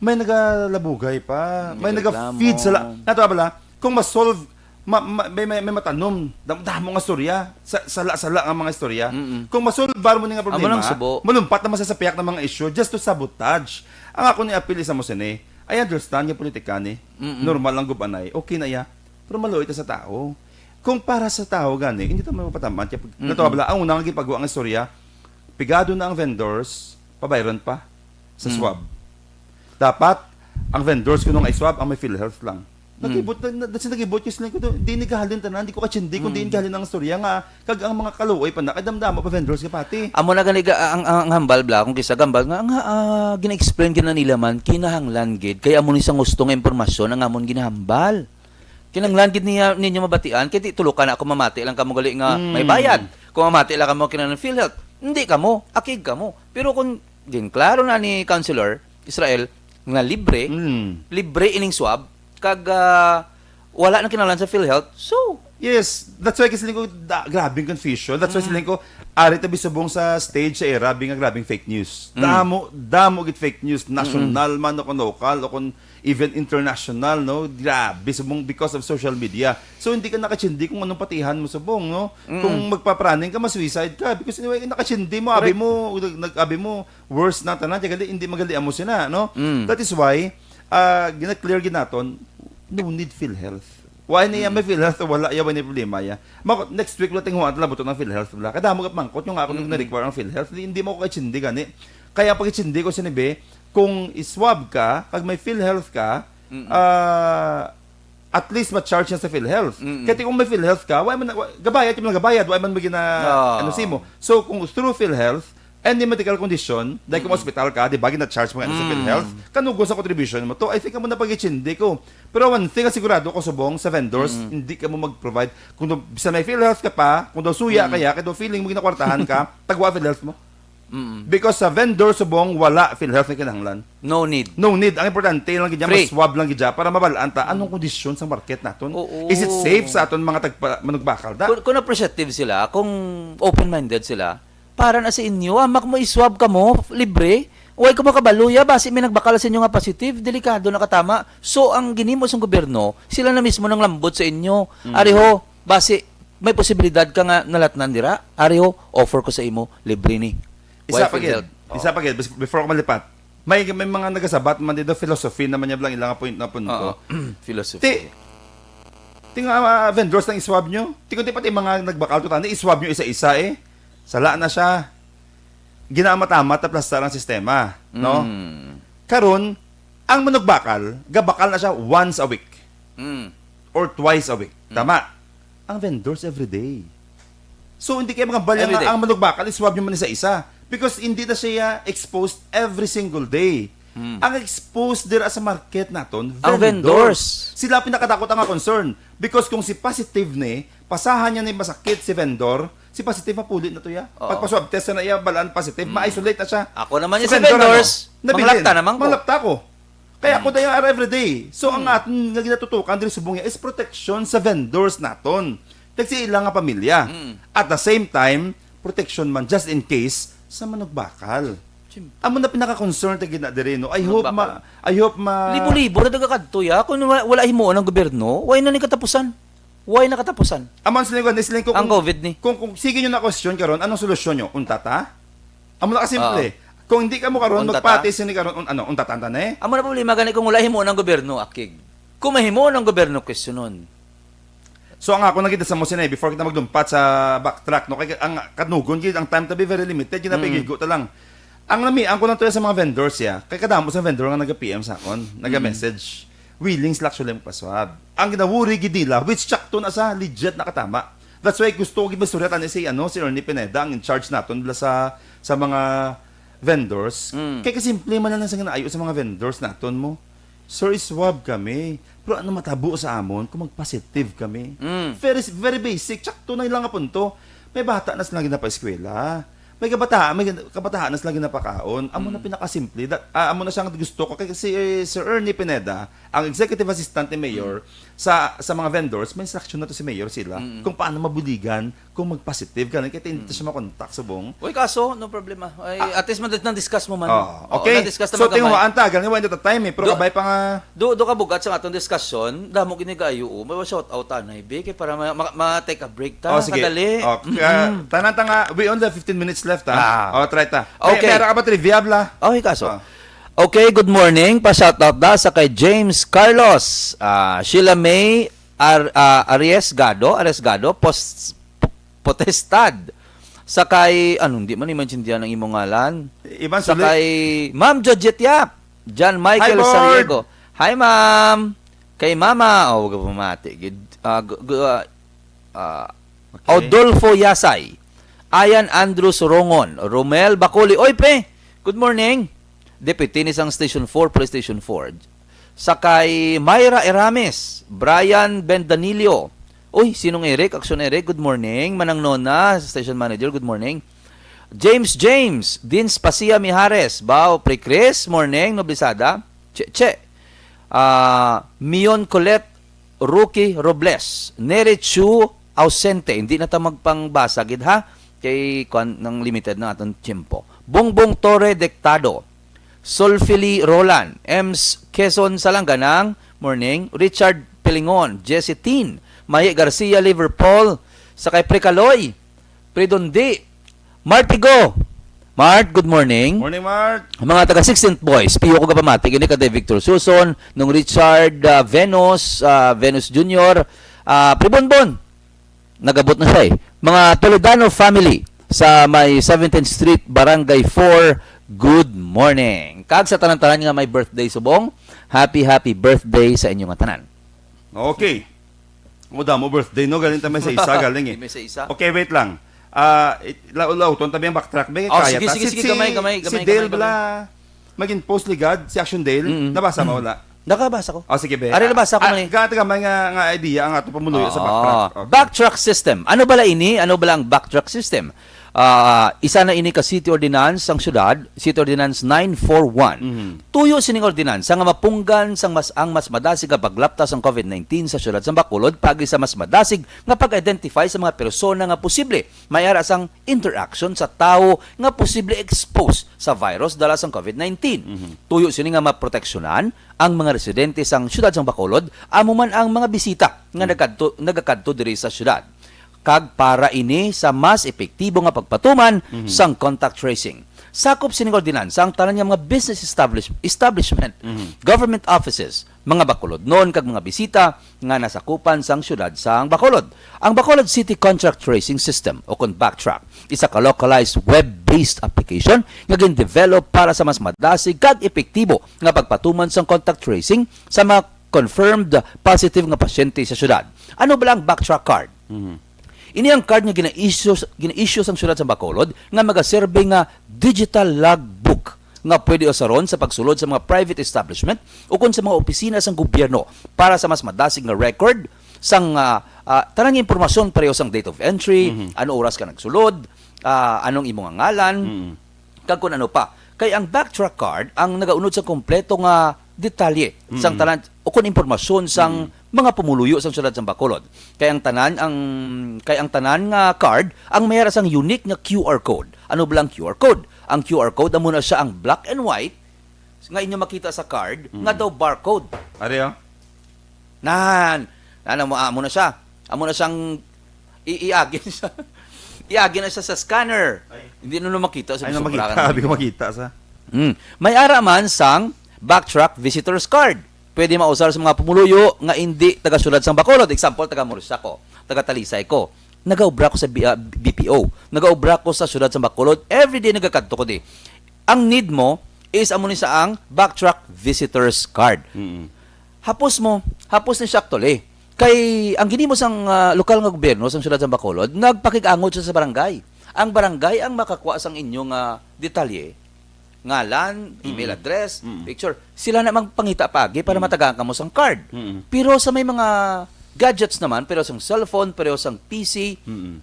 May nagalabugay pa. May naga-feed sa la-, nato bala, kung ma-solve, ma-, ma-, may, may, may matanom, dam-, damo nga istorya, sa, sala-sala nga mga istorya. Mm-mm. Kung ma-solve mo ni nga problema, malumpat naman sa sapiak ng mga issue just to sabotage. Ang ako ni apil sa mo sini, I understand nga politika ni, normal ang gubanay, okay na iya, pero maluoy ta sa tao. Kung para sa tao gani, hindi ta mapataman. Kaya pag, nato bala, ang una nga gipagawa nga istorya, pigado na ang vendors, pabayron pa sa swab. Dapat, ang vendors kuno nga iswab, ang may PhilHealth lang. Nagibot, na, na, nagibot yung siling ko doon. Di ni gahalin tanan, di ko kachindi kung di ni gahalin ang istorya nga, kag ang mga kaluoy pa na, kadamdama pa vendors ka pati. Amo na gani ga-, ang, ang, ang hambal bala, kung kisa gambal nga, nga, ah, gina-explain gina nila man, kinahanglan gid, kay amo ni sa gusto nga impormasyon ang amon ginahambal. Kinahanglan gid niya, ninyo mabatian, kay di tulo ka na ako mamati lang kamo gali nga may bayad. Kung mamati lang kamo kinahanglan PhilHealth, hindi kamo, akig kamo. Pero kung din klaro na ni Councilor Israel nga libre, libre ining swab, kag, ah, wala na kinahanglan sa PhilHealth, so, yes, that's why kasi ko, da, grabing confusion. That's why siling ko, ari tabi subong sa stage sa era, bi nga grabing fake news. Damo, damo gid fake news, national man o kung local o kung even international, no? Grabe subong because of social media. So hindi ka nakachindi kung anong patihan mo subong, no? Kung magpapraning ka, ma-suicide ka because anyway, nakachindi mo, abi mo, nag-abi mo, worse na tanan, kaya gali, hindi magali amo sina, no? That is why, ah, gina-clear gid naton, no need PhilHealth. Why niya may PhilHealth o wala, ya, wala niya problema, ya. Mako, next week, wala ting huwat, labuto ng PhilHealth, wala. Kadamo ka pangkot, yung ako nung na-require ang PhilHealth, hindi, hindi mo ko kachindi gani. Kaya pag-chindi ko sini, be, kung iswab ka, kag may PhilHealth ka, ah, at least ma-charge na sa PhilHealth. Kaya kung may PhilHealth ka, why man, wa-, gabayad, yung mga gabayad, why man mo gina-, ano si mo? So, kung through PhilHealth, any medical condition, dahil kung hospital ka, di ba, gina-charge mo nga sa PhilHealth, kanugos sa contribution mo to, I think, amo na pag-chindi ko. Pero one thing, ang sigurado ko, subong, sa vendors, hindi ka mo mag-provide. Kung daw, bisan may PhilHealth ka pa, kung daw suya kaya, kaya daw feeling mo ginakwartahan ka, tagwa PhilHealth mo. Because sa vendor subong, wala PhilHealth nga kinahanglan. No need. No need. Ang importante lang gid dyan, free. Mas swab lang gid dyan para mabalaan ta anong kondisyon sa market naton. Oo. Is it safe sa aton mga tagpa-, manugbakal da? Kung, kung appreciative sila, kung open-minded sila, para na sa inyo, ah, mak mo iswab ka mo, libre. Way ko makabalo, ya, basi may nagbakal sa inyo nga positive, delikado na katama. So, ang ginimo sang gobyerno, sila na mismo nang lambot sa inyo. Ari ho, basi may posibilidad ka nga nalatnan dira. Ari ho, offer ko sa imo, libre ni. Isa pa gid. Isa pa gid, bes-, before ko malipat. May, may mga nagasabat man dito, philosophy naman niya lang ilang point na punto. Oo. Philosophy. Ti, ti nga, ah, vendors nang iswab nyo. Ti kundi pati mga nagbakal to tani, iswab nyo isa-isa eh. Sala na siya. Ginaamat-amat, aplastar ang sistema, no? Mm. Karon, ang manugbakal, gabakal na siya once a week. Mm. Or twice a week. Mm. Tama. Ang vendors every day. So, hindi kayo magambal nga ang manugbakal, iswab nyo man isa-isa. Because hindi na siya exposed every single day. Hmm. Ang exposed dira sa market naton, ang vendors. Vendors. Sila pinakadako ta nga concern. Because kung si positive ni, pasahan niya ni masakit si vendor, si positive mapuli na to ya. Oo. Pagpa-swab test na iya, balaan positive, ma-isolate na siya. Ako naman si vendor, ano? Nabilin. Manglapta naman ko. Manglapta ko. Kaya ako dayon ara everyday. So, ang aton nga ginatutukan diri subong niya is protection sa vendors naton. Kag sa ila nga pamilya. Mm. At the same time, protection man just in case sa manugbakal. Siyempre. Amo na pinaka-concern ta gina diri, no? I hope ma-, I hope ma- Libo-libo na taga kadto, ya. Kung wa-, wala himuon ang gobyerno, way na ni katapusan. Way na katapusan. Amo ang siling ko, ni siling ko ang kung, COVID ni. Kung, kung sige nyo na question karon, anong solusyon nyo? Unta ta? Amo na kasimple. Ah. Kung hindi ka mo karon, unta ta? Magpati sini karon, un-, ano, unta ta, unta na eh? Amo na problema gani kung wala himuon ang gobyerno, akig. Kung mahimuon ang gobyerno, questionon. So, ang ako nakita sa mo sini, before kita magdumpat sa backtrack, no, kay ang kanugon gid, ang time tabi very limited, gid na Mm. pigigo ta lang. Ang nami, ang ko lang to sa mga vendors, ya. Kay kadamo sa vendor nga naga-P M sa akon, naga-message. Willing sila actually magpaswab. Ang ginawuri gid nila, which sakto na sa legit na katama. That's why gusto ko gid maistorya tani si, ano, si Ernie Pineda, ang in charge naton bala sa, sa mga vendors. Mm. Kay kasimple man lang sa ginaayo sa mga vendors naton mo. Sir, iswab kami. Pero ano matabo sa amon kung mag-positive kami? Mm. Very, very basic. Sakto na lang nga punto. May bata na sila ginapa-eskwela. May kabataan, may gin-, kabataan na sila ginapakaon. Amo na Mm. pinakasimple. Da-, ah, amo na siya ang gusto ko. Kay si, eh, Sir Ernie Pineda, ang executive assistant ni Mayor, Mm. sa, sa mga vendors, may instruction na to si Mayor sila Mm. kung paano mabuligan kung mag-positive ka. Kaya hindi Mm. siya makontak, subong. Uy, kaso, no problema. Ay, Ah. at least, man, na-discuss mo man. Oo. Oo, okay. Na-discuss So, naman tinguhaan ta, gani, wala na ta time eh. Pero Do-, kabay pa nga. Do, do ka bugat sa atong discussion, damo gini kaayo, oh. May shout out anay, be, kay para ma-, ma-, ma-take a break ta, Oh, sige. kadali. Oh, Mm-mm. ka-, tanan ta nga, we only have fifteen minutes left, ha? Ah. Oh, try ta. Okay. May, meron ka ba trivia, bla? Okay, kaso. Ah. Okay, good morning. Pa-shoutout da sa kay James Carlos, ah, Sheila May Ar-, ah, Arriesgado, Arriesgado, Pos-, Potestad. Sa kay, ano, hindi man maintindihan ang imong ngalan. Iban Sa Suli. kay Ma'am Georgette Yap, John Michael Hi, Bord. Sariego. Hi, ma'am. Kay Mama, oh, wag ka pamati. Gid, ah, gu-, gu-, ah, ah, Okay. Odolfo Yasay, Ayan Andrew Surongon, Romel Bacoli. Oy, pre! Good morning. Deputy ni sang Station four, Police Station four. Sa kay Myra Erames, Brian Bendanillo. Uy, sinong Eric? Action Eric, good morning. Manang Nona, station manager, good morning. James James, Dean Spacia Mijares, Bao, Pre Chris, morning, Noblisada. Che, che. Ah, Mion Colette, Rookie Robles, Nere Chu, ausente. Hindi na ta magpangbasa gid, ha? Kay kuan nang limited na aton tiyempo. Bongbong Torre Dectado, Solfili Roland, Ems Quezon Salanganang, morning. Richard Pilingon, Jesse Tin, Maye Garcia, Liverpool, sa kay Precaloy, Predondi, Martigo. Mart, good morning. Morning, Mart. Ang mga taga sixteenth Boys, piyo ko kapamati. Kini ka Victor Suson, nung Richard, ah, Venus, ah, Venus Junior, ah, Pribonbon. Nagabot na siya eh. Mga Toledano family sa may seventeenth Street, Barangay four, good morning. Kag sa tanan-tanan nga may birthday subong, happy, happy birthday sa inyo nga tanan. Okay. O, damo birthday, no? Galing ta may sa isa, galing eh. May sa isa. Okay, wait lang. Ah, it-, la-, lauton tabi ang backtrack, be. Oh, Kaya sige, ta. sige, Si, sige, si, gamay, gamay, si gamay, Dale gamay, bala, gamay. Maging post ligad, si Action Dale. Mm-mm. Nabasa mo, wala? Nakabasa ko. Oh, sige, be. Ari, nabasa ko Ah, man eh. Gata gamay nga, nga idea ang ato pamuluyo sa Oo. backtrack. Okay. Backtrack system. Ano bala ini? Ano bala ang backtrack system? Ah, isa na ini ka city ordinance sang syudad, City Ordinance nine four one. Mhm. Tuyo sining ordinansa nga mapunggan sang mas, ang mas madasig nga paglapta sang covid nineteen sa syudad sang Bacolod paagi sa mas madasig nga pag-identify sa mga persona nga posible may ara sang interaction sa tawo nga posible expose sa virus dala sang covid nineteen. Mhm. Tuyo sini nga maproteksyonan ang mga residente sang syudad sang Bacolod, amo man ang mga bisita nga Mhm. nagkadto, nagakadto diri sa syudad. Kag para ini sa mas epektibo nga pagpatuman Mhm. sang contact tracing. Sakop sining ordinansa ang tanan nga mga business establish-, establishment, Mhm. government offices, mga Bacolodnon kag mga bisita nga nasakupan sang syudad sang Bacolod. Ang Bacolod City Contact Tracing System, o kon Backtrack, isa ka localized web-based application nga gin-develop para sa mas madasig kag epektibo nga pagpatuman sang contact tracing sa mga confirmed positive nga pasyente sa syudad. Ano bala ang Backtrack card? Mhm. Ini ang card nga gina-issue, gina-issue sang syudad sa Bacolod nga magaserbe nga digital logbook nga pwede usaron sa pagsulod sa mga private establishment o kon sa mga opisina sang gobyerno para sa mas madasig nga record sang, ah, ah, tanan nga impormasyon pareho sang date of entry, Mhm. ano oras ka nagsulod, ah, anong imo nga ngalan, Mhm. kag kun ano pa. Kay ang Backtrack card ang nagaunod sa kompleto nga detalye sang Mm. tanan o kun impormasyon sang Mm. mga pumuluyo sang syudad sang Bacolod. Kay ang tanan ang, kay ang tanan nga card ang may ara sang unique nga Q R code. Ano ba ang Q R code? Ang Q R code amo na siya ang black and white nga inyo makita sa card Mm. nga daw barcode. Ari, oh. Nan, nan, amo, amo na siya. Amo na siyang i-, iagi na siya. Iagi na siya sa scanner. Ay. Hindi na, na makita sa Ay, na bisok makita. Rakan. Sabi ko makita sa. Mm. May ara man sang Backtrack visitor's card. Pwede mausar sa mga pumuluyo nga indi taga syudad sang Bacolod. Example, taga Murcia ko, taga Talisay ko. Nagaobra ko sa B-, ah, B P O. Nagaobra ko sa syudad sang Bacolod. Everyday nagakadto ko di. Ang need mo is amo ni sa ang Backtrack visitor's card. Mm-mm. Hapos mo, hapos ni siya actually. Kay ang ginimo sang, ah, lokal nga gobyerno sang siyudad sang Bacolod, nagpakig-angot siya sa barangay. Ang barangay ang makakuha sang inyo nga detalye, ngalan, email Mm. address, Mm. picture. Sila na magpangita paagi para Mm. matagaan kamo sang card. Mm. Pero sa may mga gadgets naman, pero sang cellphone, pero sang P C, Mm.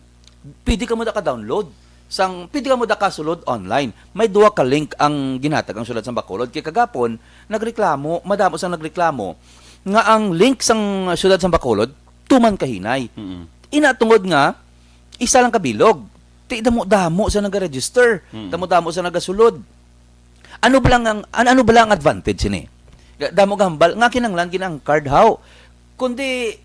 pwede kamo naka-download. sang, pwede ka mo dakasulod online. May duha ka link ang ginhatag ang siyudad sang Bacolod. Kay kagapon, nagreklamo, madamo sang nagreklamo nga ang link sang siyudad sang Bacolod tuman kahinay. Mm-mm. Ina tungod nga isa lang ka bilog. Ti damo-damo sa nagaregister, Mm-mm. damo-damo sa nagasulod. Ano ba lang ang an-, ano ba lang ang advantage sini? Ga-, damo gahambal nga kinahanglan gid ang card, haw. Kundi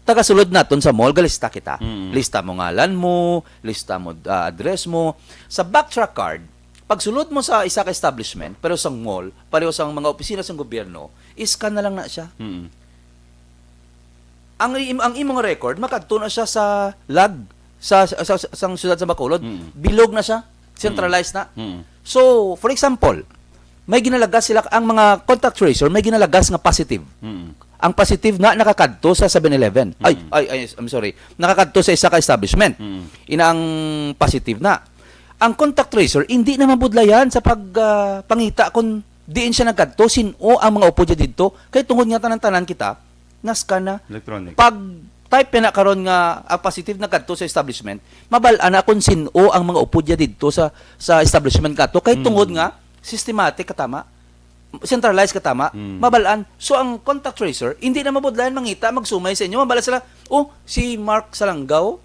tagasulod naton sa mall, galista kita. Mm. Lista mo ngalan mo, lista mo, ah, address mo. Sa Backtrack card, pagsulod mo sa isa ka establishment, pero sa mall, pareho sa mga opisina sa gobyerno, scan na lang na siya. Mm. Ang im-, ang imong record, makadto na siya sa log sa, sa, sa, sa siyudad sa Bacolod. Mm. Bilog na siya, centralized na. Mm. So, for example, may ginalagas sila, ang mga contact tracer, may ginalagas nga positive. Mm. Ang positive na nakakadto sa Seven Eleven. Ay, Mm. ay, ay, I'm sorry. Nakakadto sa isa ka establishment. Mm. Ina ang positive na. Ang contact tracer, hindi na mabudlayan sa pag, ah, pangita kung diin siya nagkadto, sin-o ang mga upod niya didto. Kay tungod nga tanan-tanan kita, na-scan na. Electronic. Pag type na karon nga ang positive nagkadto sa establishment, mabal-an na kung sin-o ang mga upod niya didto sa, sa establishment kato. Kay Mm. tungod nga, systematic katama, centralized katama, Mm. mabal-an. So, ang contact tracer, hindi na mabudlayan mangita, magsumay sa inyo. Mabal-an sila, "Oh, si Mark Salanggaw,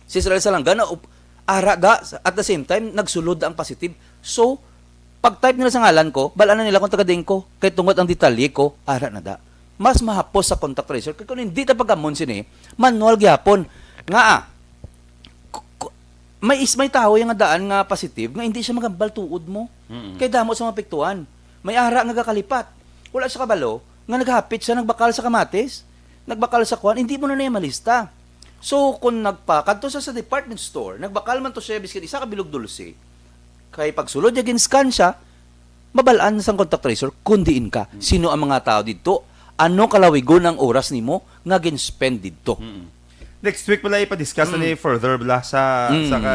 si Israel Salangga, na up-, ara da, at the same time, nagsulod ang positive." So, pag-type nila sa ngalan ko, bal-an na nila kung taga diin ko, kay tungod ang detalye ko, ara na da. Mas mahapos sa contact tracer, kay kung hindi ta pag-amon sini, manual gihapon. Nga, ah, ku-, ku-, may is-, may tawo yang daan nga positive nga hindi siya magambal tuod mo. Mm-mm. Kay damo sa mapiktuan. May ara nga gakalipat. Wala siya kabalo nga naghapit siya, nagbakal sa kamatis, nagbakal sa kuan, hindi mo na niya malista. So, kung nagpa-, kadto sa, sa department store, nagbakal man to siya, biskin isa ka bilog dulce, kay pagsulod niya, gin-scan siya, mabal-an sang contact tracer kung diin ka. Mm. Sino ang mga tao didto? Ano kalawigon ang oras nimo nga gin-spend didto? Mm. Next week pala ipa-discuss na Mm. ni further bala sa, Mm. sa ka,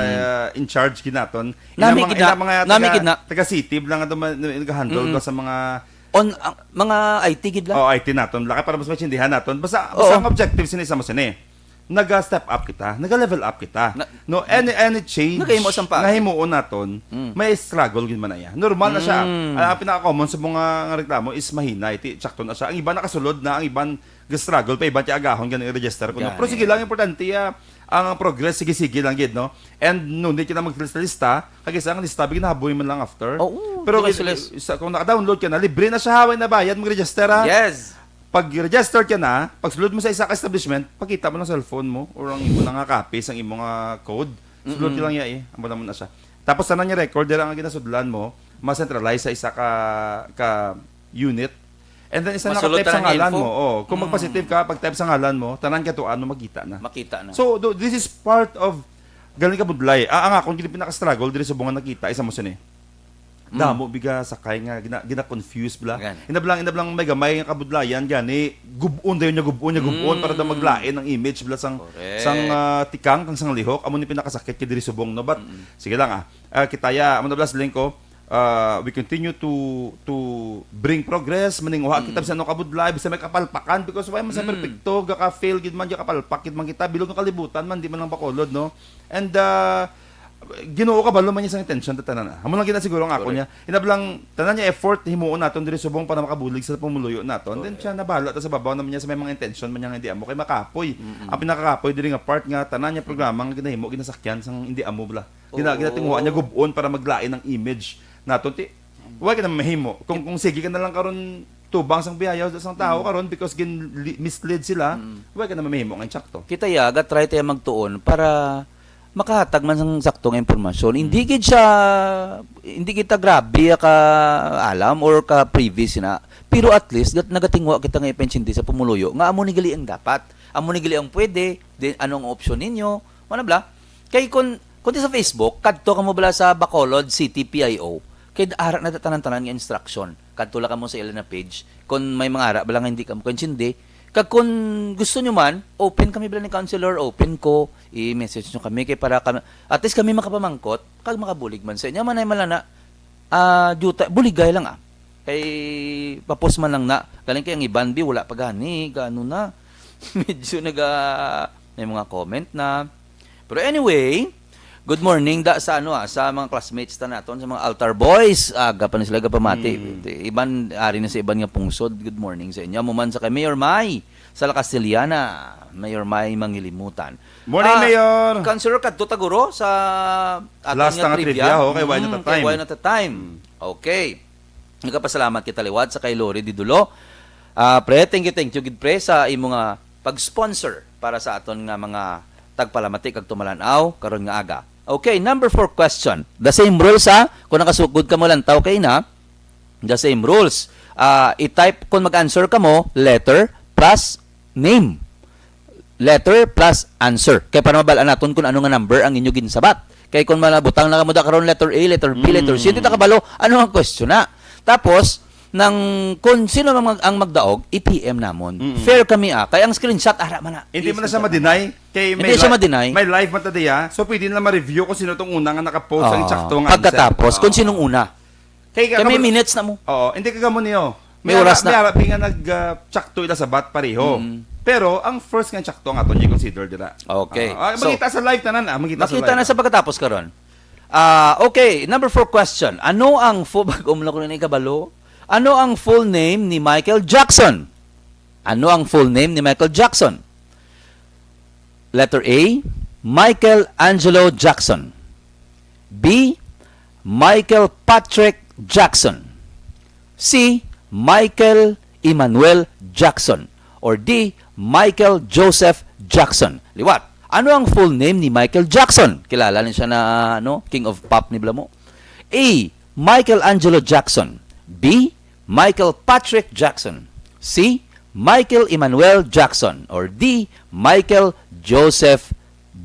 in charge ginaton. Nami Ina mga, gid na. ina mga Nami taga, gid na. taga city lang ato ma-, nag-handle Mm. ba sa mga On, ang mga I T gid lang. Oh, I T naton. Laki para mas maintindihan naton. Basta, Oo. basta ang objective sini sa mo sini. Naga-step up kita, naga-level up kita. Na-, No, any, any change Nagahimo sang paagi. nga himuon naton, Mm. may struggle gid man na iya. Normal na siya. Mm. Ang, ang pinaka-common sa mga nga reklamo is mahinay, ti, tsakto na siya. Ang iban nakasulod na, ang iban ga-struggle pa, iban ti agahon gani i-register ko. Gani. Pero sige lang, importante, ah, ang progress, sige-sige lang gid, no? And no need ka na maglista-lista, kag isa ang lista, bigyan nahaboy man lang after. Oo, Pero di ka gid, stress. sa, kung naka-download ka na, libre na siya, way na bayad, mag-register, ha? Yes. Pag registered ka na, pag sulod mo sa isa ka establishment, pakita mo lang cellphone mo or ang imo na nga copy sang imo nga code. Sulod ka Mm-mm. lang iya, eh. Amo naman na siya. Tapos tanan nga record dira nga ginasudlan mo, ma-centralize sa isa ka, ka unit. And then isa Masulod naka-type sa tanan nga ngalan info. mo. Oh, kung Mm. mag-positive ka, pag-type sa ngalan mo, tanan ka to ano makita na. Makita na. So, do, this is part of galing ka budlay. Ah, ang akon gid pinaka-struggle diri subong nga nakita isa mo sini. Mm. Damo biga sakay nga gina-, gina-confuse bala. Gani. Inablang, inablang may gamay nga kabudlayan gani, gub-on dayon niya, gub-on niya, gub-on para daw Mm. maglain ang image bala sang, Correct. sang, ah, tikang kang sang lihok. Amo ni pinakasakit kay diri subong, no? But, Mm-mm. sige lang, ah. Ah, kita ya, amo na bala siling ko, ah, we continue to, to bring progress, maninguha kita Mm. bisan ano kabudlay, bisan may kapalpakan, because why man sa Mm. perpekto, gaka-fail gid man, gakapalpak gid man kita, bilog nga kalibutan man, di man lang Bacolod, no? And, ah, Ginoo kabalo man niya sang intensyon ta tanan, ah. Amo lang gid na siguro ang ako Correct. niya. Inablang tanan niya effort himuon naton diri subong para makabulig sa pumuluyo naton. Then Correct. siya nabahala ta sa babaw naman niya sa may mga intensyon man niya nga hindi amo kay makapoy. Mm-mm. Ang pinakakapoy diri nga part nga tanan niya programa nga ginahimo ginasakyan sang hindi amo bala. Gina-, Oo. ginatinguha niya gub-on para maglain ang image naton. Ti, wala ka na mahimo. Kung, kung sige ka na lang karon tubang sang biyayaw sang tao Mm. karon because gin-, li-, misled sila, Mm. wala ka na mahimo nga insakto. Kita ya, ga-try tayo magtuon para makahatag man sang sakto nga impormasyon. Hindi Mm. gid siya, hindi kita grabe ka alam or ka privy sina. Pero at least, gat-, nagatinguha kita nga ipaintindi sa pumuluyo nga amo ni gali ang dapat. Amo ni gali ang pwede, then ano ang option ninyo? Wala bla? Kay kun, kun di sa Facebook, kadto ka mo bala sa Bacolod City P I O. Kay ara na tanan-tanan nga instruction. Kadto lang kamo sa ila na page. Kung may mga ara bala nga hindi kamo kaintindi, kag kung gusto nyo man, open kami bala ni counselor, open ko, i-message nyo kami kay para kami, at least kami makapamangkot, kag makabulig man sa inyo. Manay man lang na, ah, duta, buligay lang, ah. Kay papos man lang na, galing kay ang iban, bi, wala pa gani, gaano na. Medyo naga, may mga comment na. Pero anyway, Good morning da sa ano, ah, sa mga classmates ta naton, sa mga altar boys. Aga pa na sila gapamati. Mm. Di, iban, ari na sa iban nga pungsod. Good morning sa inyo. Amo man sa kay Mayor Mai sa La Castellana, Mayor Mai Mangilimutan. Morning, Ah, Mayor. Councilor, kadto ta guro sa aton Last nga nga trivia. Trivia, ho, kay why not Mm, a kay time? Why not a time? Mm. Okay. Nagapasalamat kita liwat sa kay Lori Didulo. Ah, pre, thank you, thank you gid, pre, sa imo nga pag-sponsor para sa aton nga mga tagpalamati kag tumalan-aw karon nga aga. Okay, number four question. The same rules, ha? Kung nakasugod ka mo lantaw kay na, the same rules. Ah, i-type kung mag-answer ka mo, letter plus name. Letter plus answer. Kay para mabal-an naton kung ano nga number ang inyo ginsabat. Kay kung malabutang na kamo da karon letter A, letter B, letter C, Mm. hindi ta kabalo ano ang question na. Tapos, nang kung sino man mag-, ang magdaog, i-P M namon. Mm. Fair kami, ah. Kay ang screenshot, ara man na. Hindi man na siya I-screenshot madeny. Kay Hindi may siya li-, madeny. may live man ta diya. So, pwede na ma-review kung sino tong una nga nakapost ang Ah, eksakto nga answer. pagkatapos, kung Ah. sinong una. Kay Kay may kamo minutes na mo. Oo, hindi ka gamo niyo. May May oras ara-, na. may arabi nga nag, ah, tsakto ila sabat pareho. Mm. Pero ang first nga tsakto ang aton i-consider dira. Okay. Ah, ah, So, makita sa live tanan, ah, makita sa makita live. na sa pagkatapos karon. Ah, okay, number four question. Ano ang full, bag-o mo lang ko na ikabalo? Ano ang full name ni Michael Jackson? Ano ang full name ni Michael Jackson? Letter A, Michael Angelo Jackson. B, Michael Patrick Jackson. C, Michael Emmanuel Jackson. Or D, Michael Joseph Jackson. Liwat, ano ang full name ni Michael Jackson? Kilala ni siya na, ano, King of Pop ni Blamo. A, Michael Angelo Jackson. B, Michael Patrick Jackson. C, Michael Emmanuel Jackson. Or D, Michael Joseph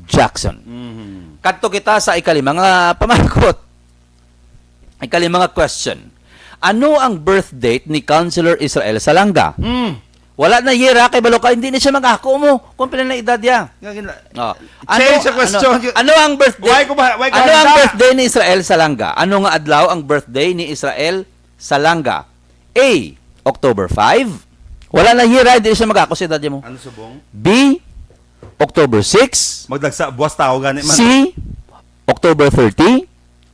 Jackson. Mhm. Kadto kita sa ikalima nga pamangkot. Ikalima nga question. Ano ang birth date ni Councilor Israel Salanga? Mm. Wala na year, ha, kay balo ka, hindi na siya mag-ako mo kung pila na edad niya. Nga gina-, Oh. Change the question. Ano, ano ang birthday? Why ko ba, why ko Ano ang handa? birthday ni Israel Salanga? Ano nga adlaw ang birthday ni Israel Salanga? A, October five. Wala na year, ha, hindi siya mag-ako sa edad mo. Ano subong? B, October six. Magdagsa, buwas tao gani man. C, October thirty.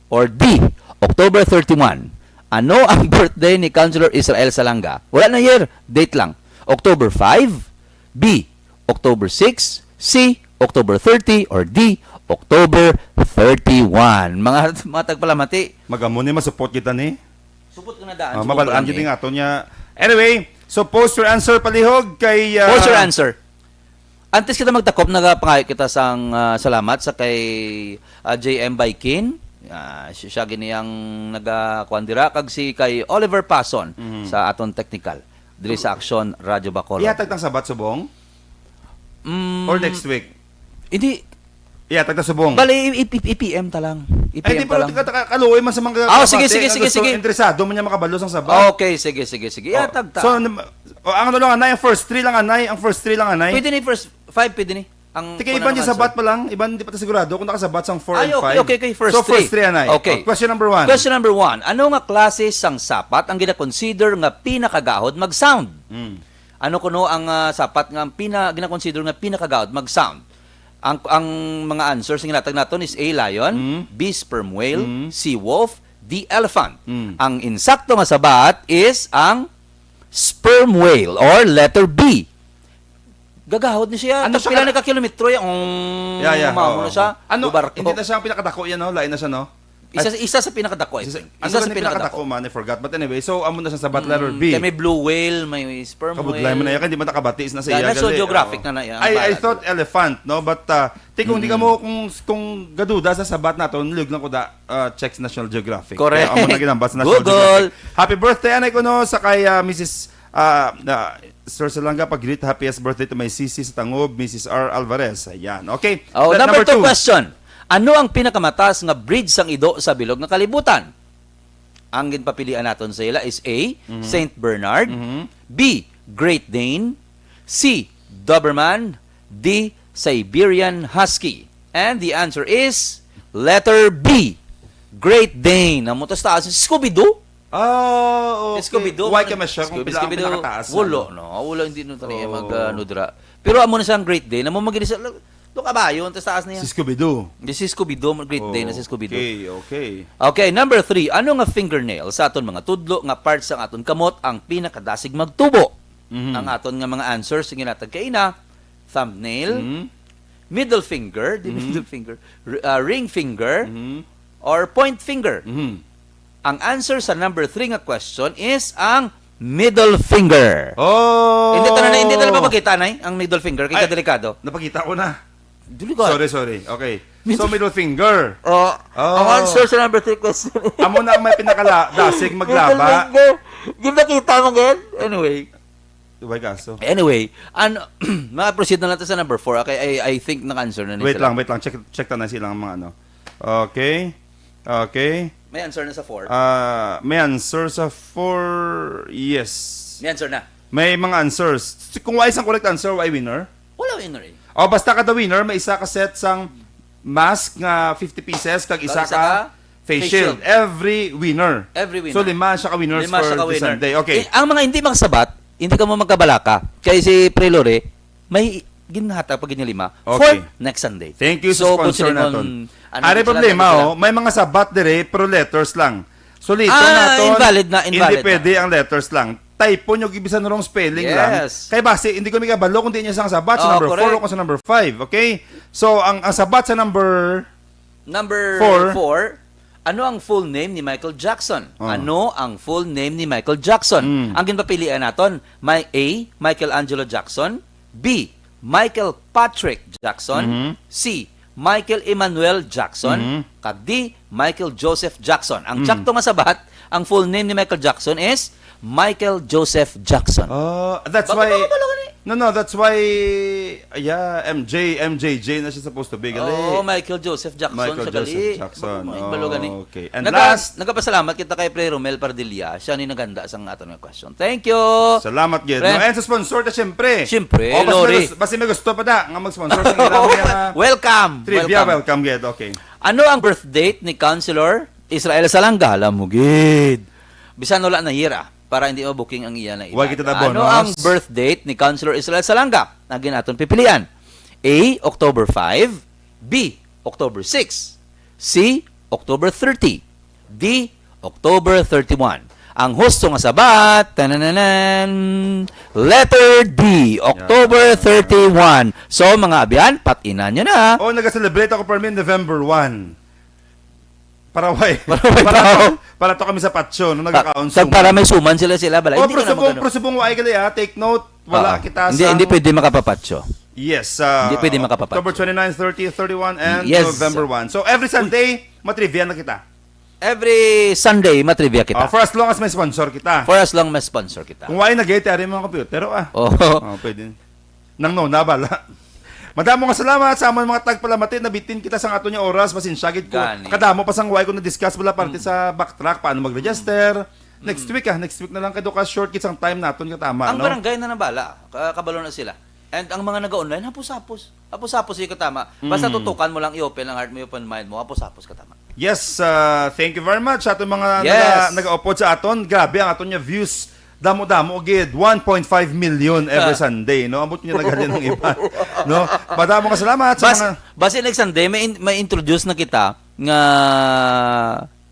Or D, October thirty-one. Ano ang birthday ni Councilor Israel Salanga? Wala na year, date lang. October five, B, October six, C, October thirty, or D, October thirty-one. Mga, mga tagpalamati. Magamo ni, masupot kita ni. Supot ka na daan, Ah, supot mabalaan ka lang, gid eh. nga ato niya. Anyway, so post your answer palihog kay, ah, Post your answer. Antes kita magtakop, nagapangayo kita sang, ah, salamat sa kay, ah, J M Baikin. Ah, si-, siya gini ang naga-, kuwan dira, kag si kay Oliver Pason Mhm. sa aton technical diri sa Aksyon Radyo Bacolod. Ihatag tang sabat subong? Mm, Or next week? Hindi. Ihatag ta subong? Bali, i-, i-, i-, i-P M ta lang. I-P M Ay, di, ta pero lang. Taga, taga, kaluoy man sa mga Ah, oh, sige, kabati sige, nga sige, gusto, sige. Interesado man niya makabalo sang sabat. Okay, sige, sige, sige. Oh, Ihatag ta. so, nam-, oh, ang ano lang, anay, ang first three lang, anay. Ang first three lang, anay. Pwede ni first five, pwede ni. Ang Tika, una iban nga yung sabat answer. pa lang, iban di pa ta sigurado kung nakasabat sang four Ay, and okay, five. okay, okay, first So, first three. three, anay. Okay. Oh, question number one. Question number one, ano nga klase sang sapat ang ginakonsider nga pinakagahod mag-sound? Mm. Ano kuno ang, ah, sapat nga pina-, ginakonsider nga pinakagahod mag-sound? Ang, ang mga answers nga ginatag naton is A, lion, Mm. B, sperm whale, Mm. C, wolf, D, elephant. Mm. Ang insakto nga sabat is ang sperm whale or letter B. Gagahod ni siya. Ano Tag siya pila ka- na ka kilometro yan? Ang Yeah, yeah. mamo Oo, na siya. oo. Ano, Bubarko. hindi na siya ang pinakadako yan, no? Lain na siya, no? Isa, Ay, isa sa pinakadako, I isa sa, think. Isa ano sa ba ni pinakadako? pinakadako man? I forgot. But anyway, so, amo na siya sa bat, letter Mm, B. kay may blue whale, may sperm Kabudlay whale. man na yan. Kay di man nakabati, is na sa Dahil iya, National gali, Geographic oo. na na yan, Ay, I bahala. thought elephant, no? But, uh, ti kung di Mm. ka mo, kung, kung gaduda sa sabat naton, lug lang ko da, uh, check sa National Geographic. Correct. Kaya amo na ginambal sa National Google. Geographic. Happy birthday, anay ko, no, sa kay, uh, Missus Ah, na, Sir Salanga, pag-greet, happiest birthday to my sisi sa Tangob, Missus R Alvarez. Ayan. Okay. Oh, That number number two two. question. Ano ang pinakamataas nga breed sang ido sa bilog nga kalibutan? Ang ginpapilian naton sa ila is A, Mhm. Saint Bernard, Mhm. B, Great Dane, C, Doberman, D, Siberian Husky. And the answer is letter B, Great Dane. Ang mutas taas, Scooby-Doo? Ah, okay. Scooby-Doo, Why man. ka ma-sure kung Scooby, pila ang Scooby-Doo. pinakataas na, Wala, no? no? Wala, hindi no tani Oh. mag, ah, nudra. Pero amo na sa Great Dane, amo magini sa, Ito kabayo, ang taas niya. Si Scooby-Doo. Di si Scooby-Doo, great day na si Scooby-Doo. Okay, okay. Okay, number three. Ano nga fingernail sa aton mga tudlo nga part sang aton kamot ang pinakadasig magtubo? Mhm. Ang aton nga mga answers, sige natag kaina, thumbnail, Mhm. middle finger, di Mhm. middle finger, r- ah, ring finger, Mhm. or point finger. Mhm. Ang answer sa number three nga question is ang middle finger. Oh. Hindi ta na, hindi ta na papakita, Nay, ang middle finger. Kay Ay, kadelikado. Napakita ko na. Delikado. Sorry, sorry. Okay. Middle So, middle finger. Oh, Oh. ang answer sa number three question. Amo na ang may pinakala-, dasig maglaba. Middle finger. Di ba kita mo, Ged? Anyway. Why kaso? Anyway, ano, ma-proceed na lang ta sa number four. Okay, I, I think naka-answer na ni Wait sila. lang, wait lang. Check, check ta na silang mga ano. Okay. Okay. May answer na sa four. Ah, may answer sa four. Yes. May answer na. May mga answers. Si-, kung wala isang correct answer, wala winner. Wala winner eh. O, basta kada winner, may isa ka set sang mask nga fifty pieces, kag isa isa ka ka face face shield. shield. Every winner. Every winner. So, lima siya ka winners Lima for siya ka this winner. Sunday. Okay. Eh, ang mga hindi makasabat, hindi ka mo magkabalaka. Kay si Pre Lore, may ginhatag pa gid niya lima for Okay. next Sunday. Thank you sa So, kung sponsor sila naton. Ano Ari gid sila, problema, ano gid sila? oh, may mga sabat dire, pero letters lang. So, lito Ah, naton, invalid na, hindi invalid na. pwede ang letters lang. Typo nyo, gibisan wrong spelling lang. Yes. Kay basi, hindi ko may kabalo kung di niya sang sabat sa Oh, number four correct. o kung sa number five, okay? So, ang, ang sabat sa number Number Four. four, ano ang full name ni Michael Jackson? Oh. Ano ang full name ni Michael Jackson? Mm. Ang ginpapilian naton, may A, Michelangelo Jackson, B, Michael Patrick Jackson, Mhm. C, Michael Emmanuel Jackson, Mhm. kag D, Michael Joseph Jackson. Ang Mm. tsakto nga sabat, ang full name ni Michael Jackson is Michael Joseph Jackson. Oh, that's Bago, why bago, bago, bago ni. No, no, that's why, yeah, M J, M J J na siya supposed to be, gali. Oh, Michael Joseph Jackson Michael sa gali. Joseph Jackson. Bago, bago, bago ni. Okay. And Naga-, last nagapasalamat kita kay Pre Romel Pardilla. Siya ni naganda sang aton nga question. Thank you. Salamat, gid. Pre. No, and sa sponsor ta, syempre. Syempre, Oh, basta may Lori. gus-, basta may gusto pa da nga mag-sponsor sa ilang mga Welcome. trivia, Welcome. welcome, gid. Okay. Ano ang birth date ni Councilor Israel Salanga? Alam mo, gid. Bisan wala na hira, para hindi mabuking ang iya na edad. Why kita na Ano bonus? ang birth date ni Councilor Israel Salanga? Ang ginaton pipilian. A, October five. B, October six. C, October thirty. D, October thirty-one. Ang husto nga sabat, tanananan, letter D, October Yeah. thirty-one. So, mga abyan, patinan nyo na. Oh, nag-celebrate ako, Permin, November one. Para way. Para way Para tao. to, para to kami sa patio, no, Pa-, nagkakaon tag-, suman. para may suman sila, sila, bala. Oh, Hindi pero ka na subong, magano. pero subong way gali, ah. Take note, wala Oo. kita Hindi, sa hindi pwede makapapatyo. Yes, ah, Hindi pwede makapapatyo. October twenty-nine, thirty, thirty-one, and Yes. November one. So, every Sunday, matrivia na kita. Every Sunday, matrivia kita. Ah, for as long as may sponsor kita. For as long may sponsor kita. Kung wala na gate, ari mga computer, ah. Oo. Oh, pwede. Nang no, nabala. Madamo nga salamat sa amon mga tagpalamati. Nabitin kita sa aton nga oras. Pasensya gid ko. Gani. Kadamo pa sang way ko na-discuss wala parte Mm. sa backtrack, paano mag-register. Next Mm. week, ah. Next week na lang kay do ka short gid sang time naton nga tama, Ang no? barangay na nabala. Ka-, kabalo na sila. And ang mga nag-online, hapos-hapos. Hapos-hapos, ikaw tama. Basta Mm. tutukan mo lang, i-open ang heart mo, i-open mind mo, hapos-hapos ka tama. Yes, ah, thank you very much sa aton mga Yes. naga-, nag-upload sa aton. Grabe ang aton nga views. Damo-damo gid, one point five million every Ah. Sunday, no? Ambot niya naghalin ang iba, no? Madamo nga salamat sa Bas-, mga basi next Sunday, may in-, may introduce na kita nga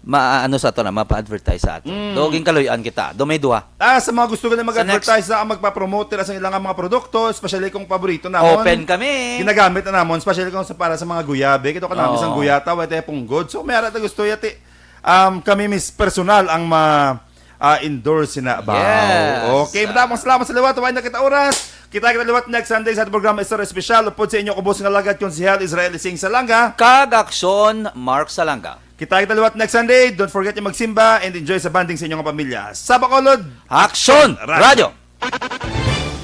ma-, ano sa ato na, mapa-advertise sa ato. Mm. Do, ginkaluy-an kita. Do may duha. Ah, sa mga gusto na Sa mag-advertise next na, magpa-promote nila sa ilang mga produkto, especially kung paborito namon. Open kami. Ginagamit na namon, especially kung sa, para sa mga guyabe. Kito ka namin sa Oo. guyata, wala tayo punggod. So, may ara na gusto yati. Um, kami mis personal ang ma, ah, endorse sina ba? Yes. Okay, madamong salamat sa liwat. Wala na kita oras. Kita kita liwat next Sunday sa ating programa Istorya Espesyal. Upod sa inyo, kubos nga lagad, Konsehal Israel Ising Salanga. Kag Aksyon, Mark Salanga. Kita kita liwat next Sunday. Don't forget yung magsimba and enjoy sa bonding sa inyong pamilya. Sa Bacolod, Aksyon Radio. Radio.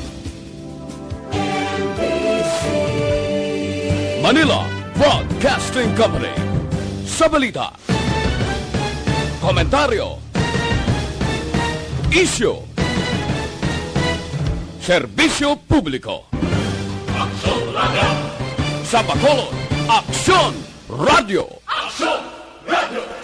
Manila Broadcasting Company. Sa balita, komentaryo, isyu, serbisyo publiko. Aksyon Radio. Sa Bacolod, Aksyon Radio. Aksyon Radio.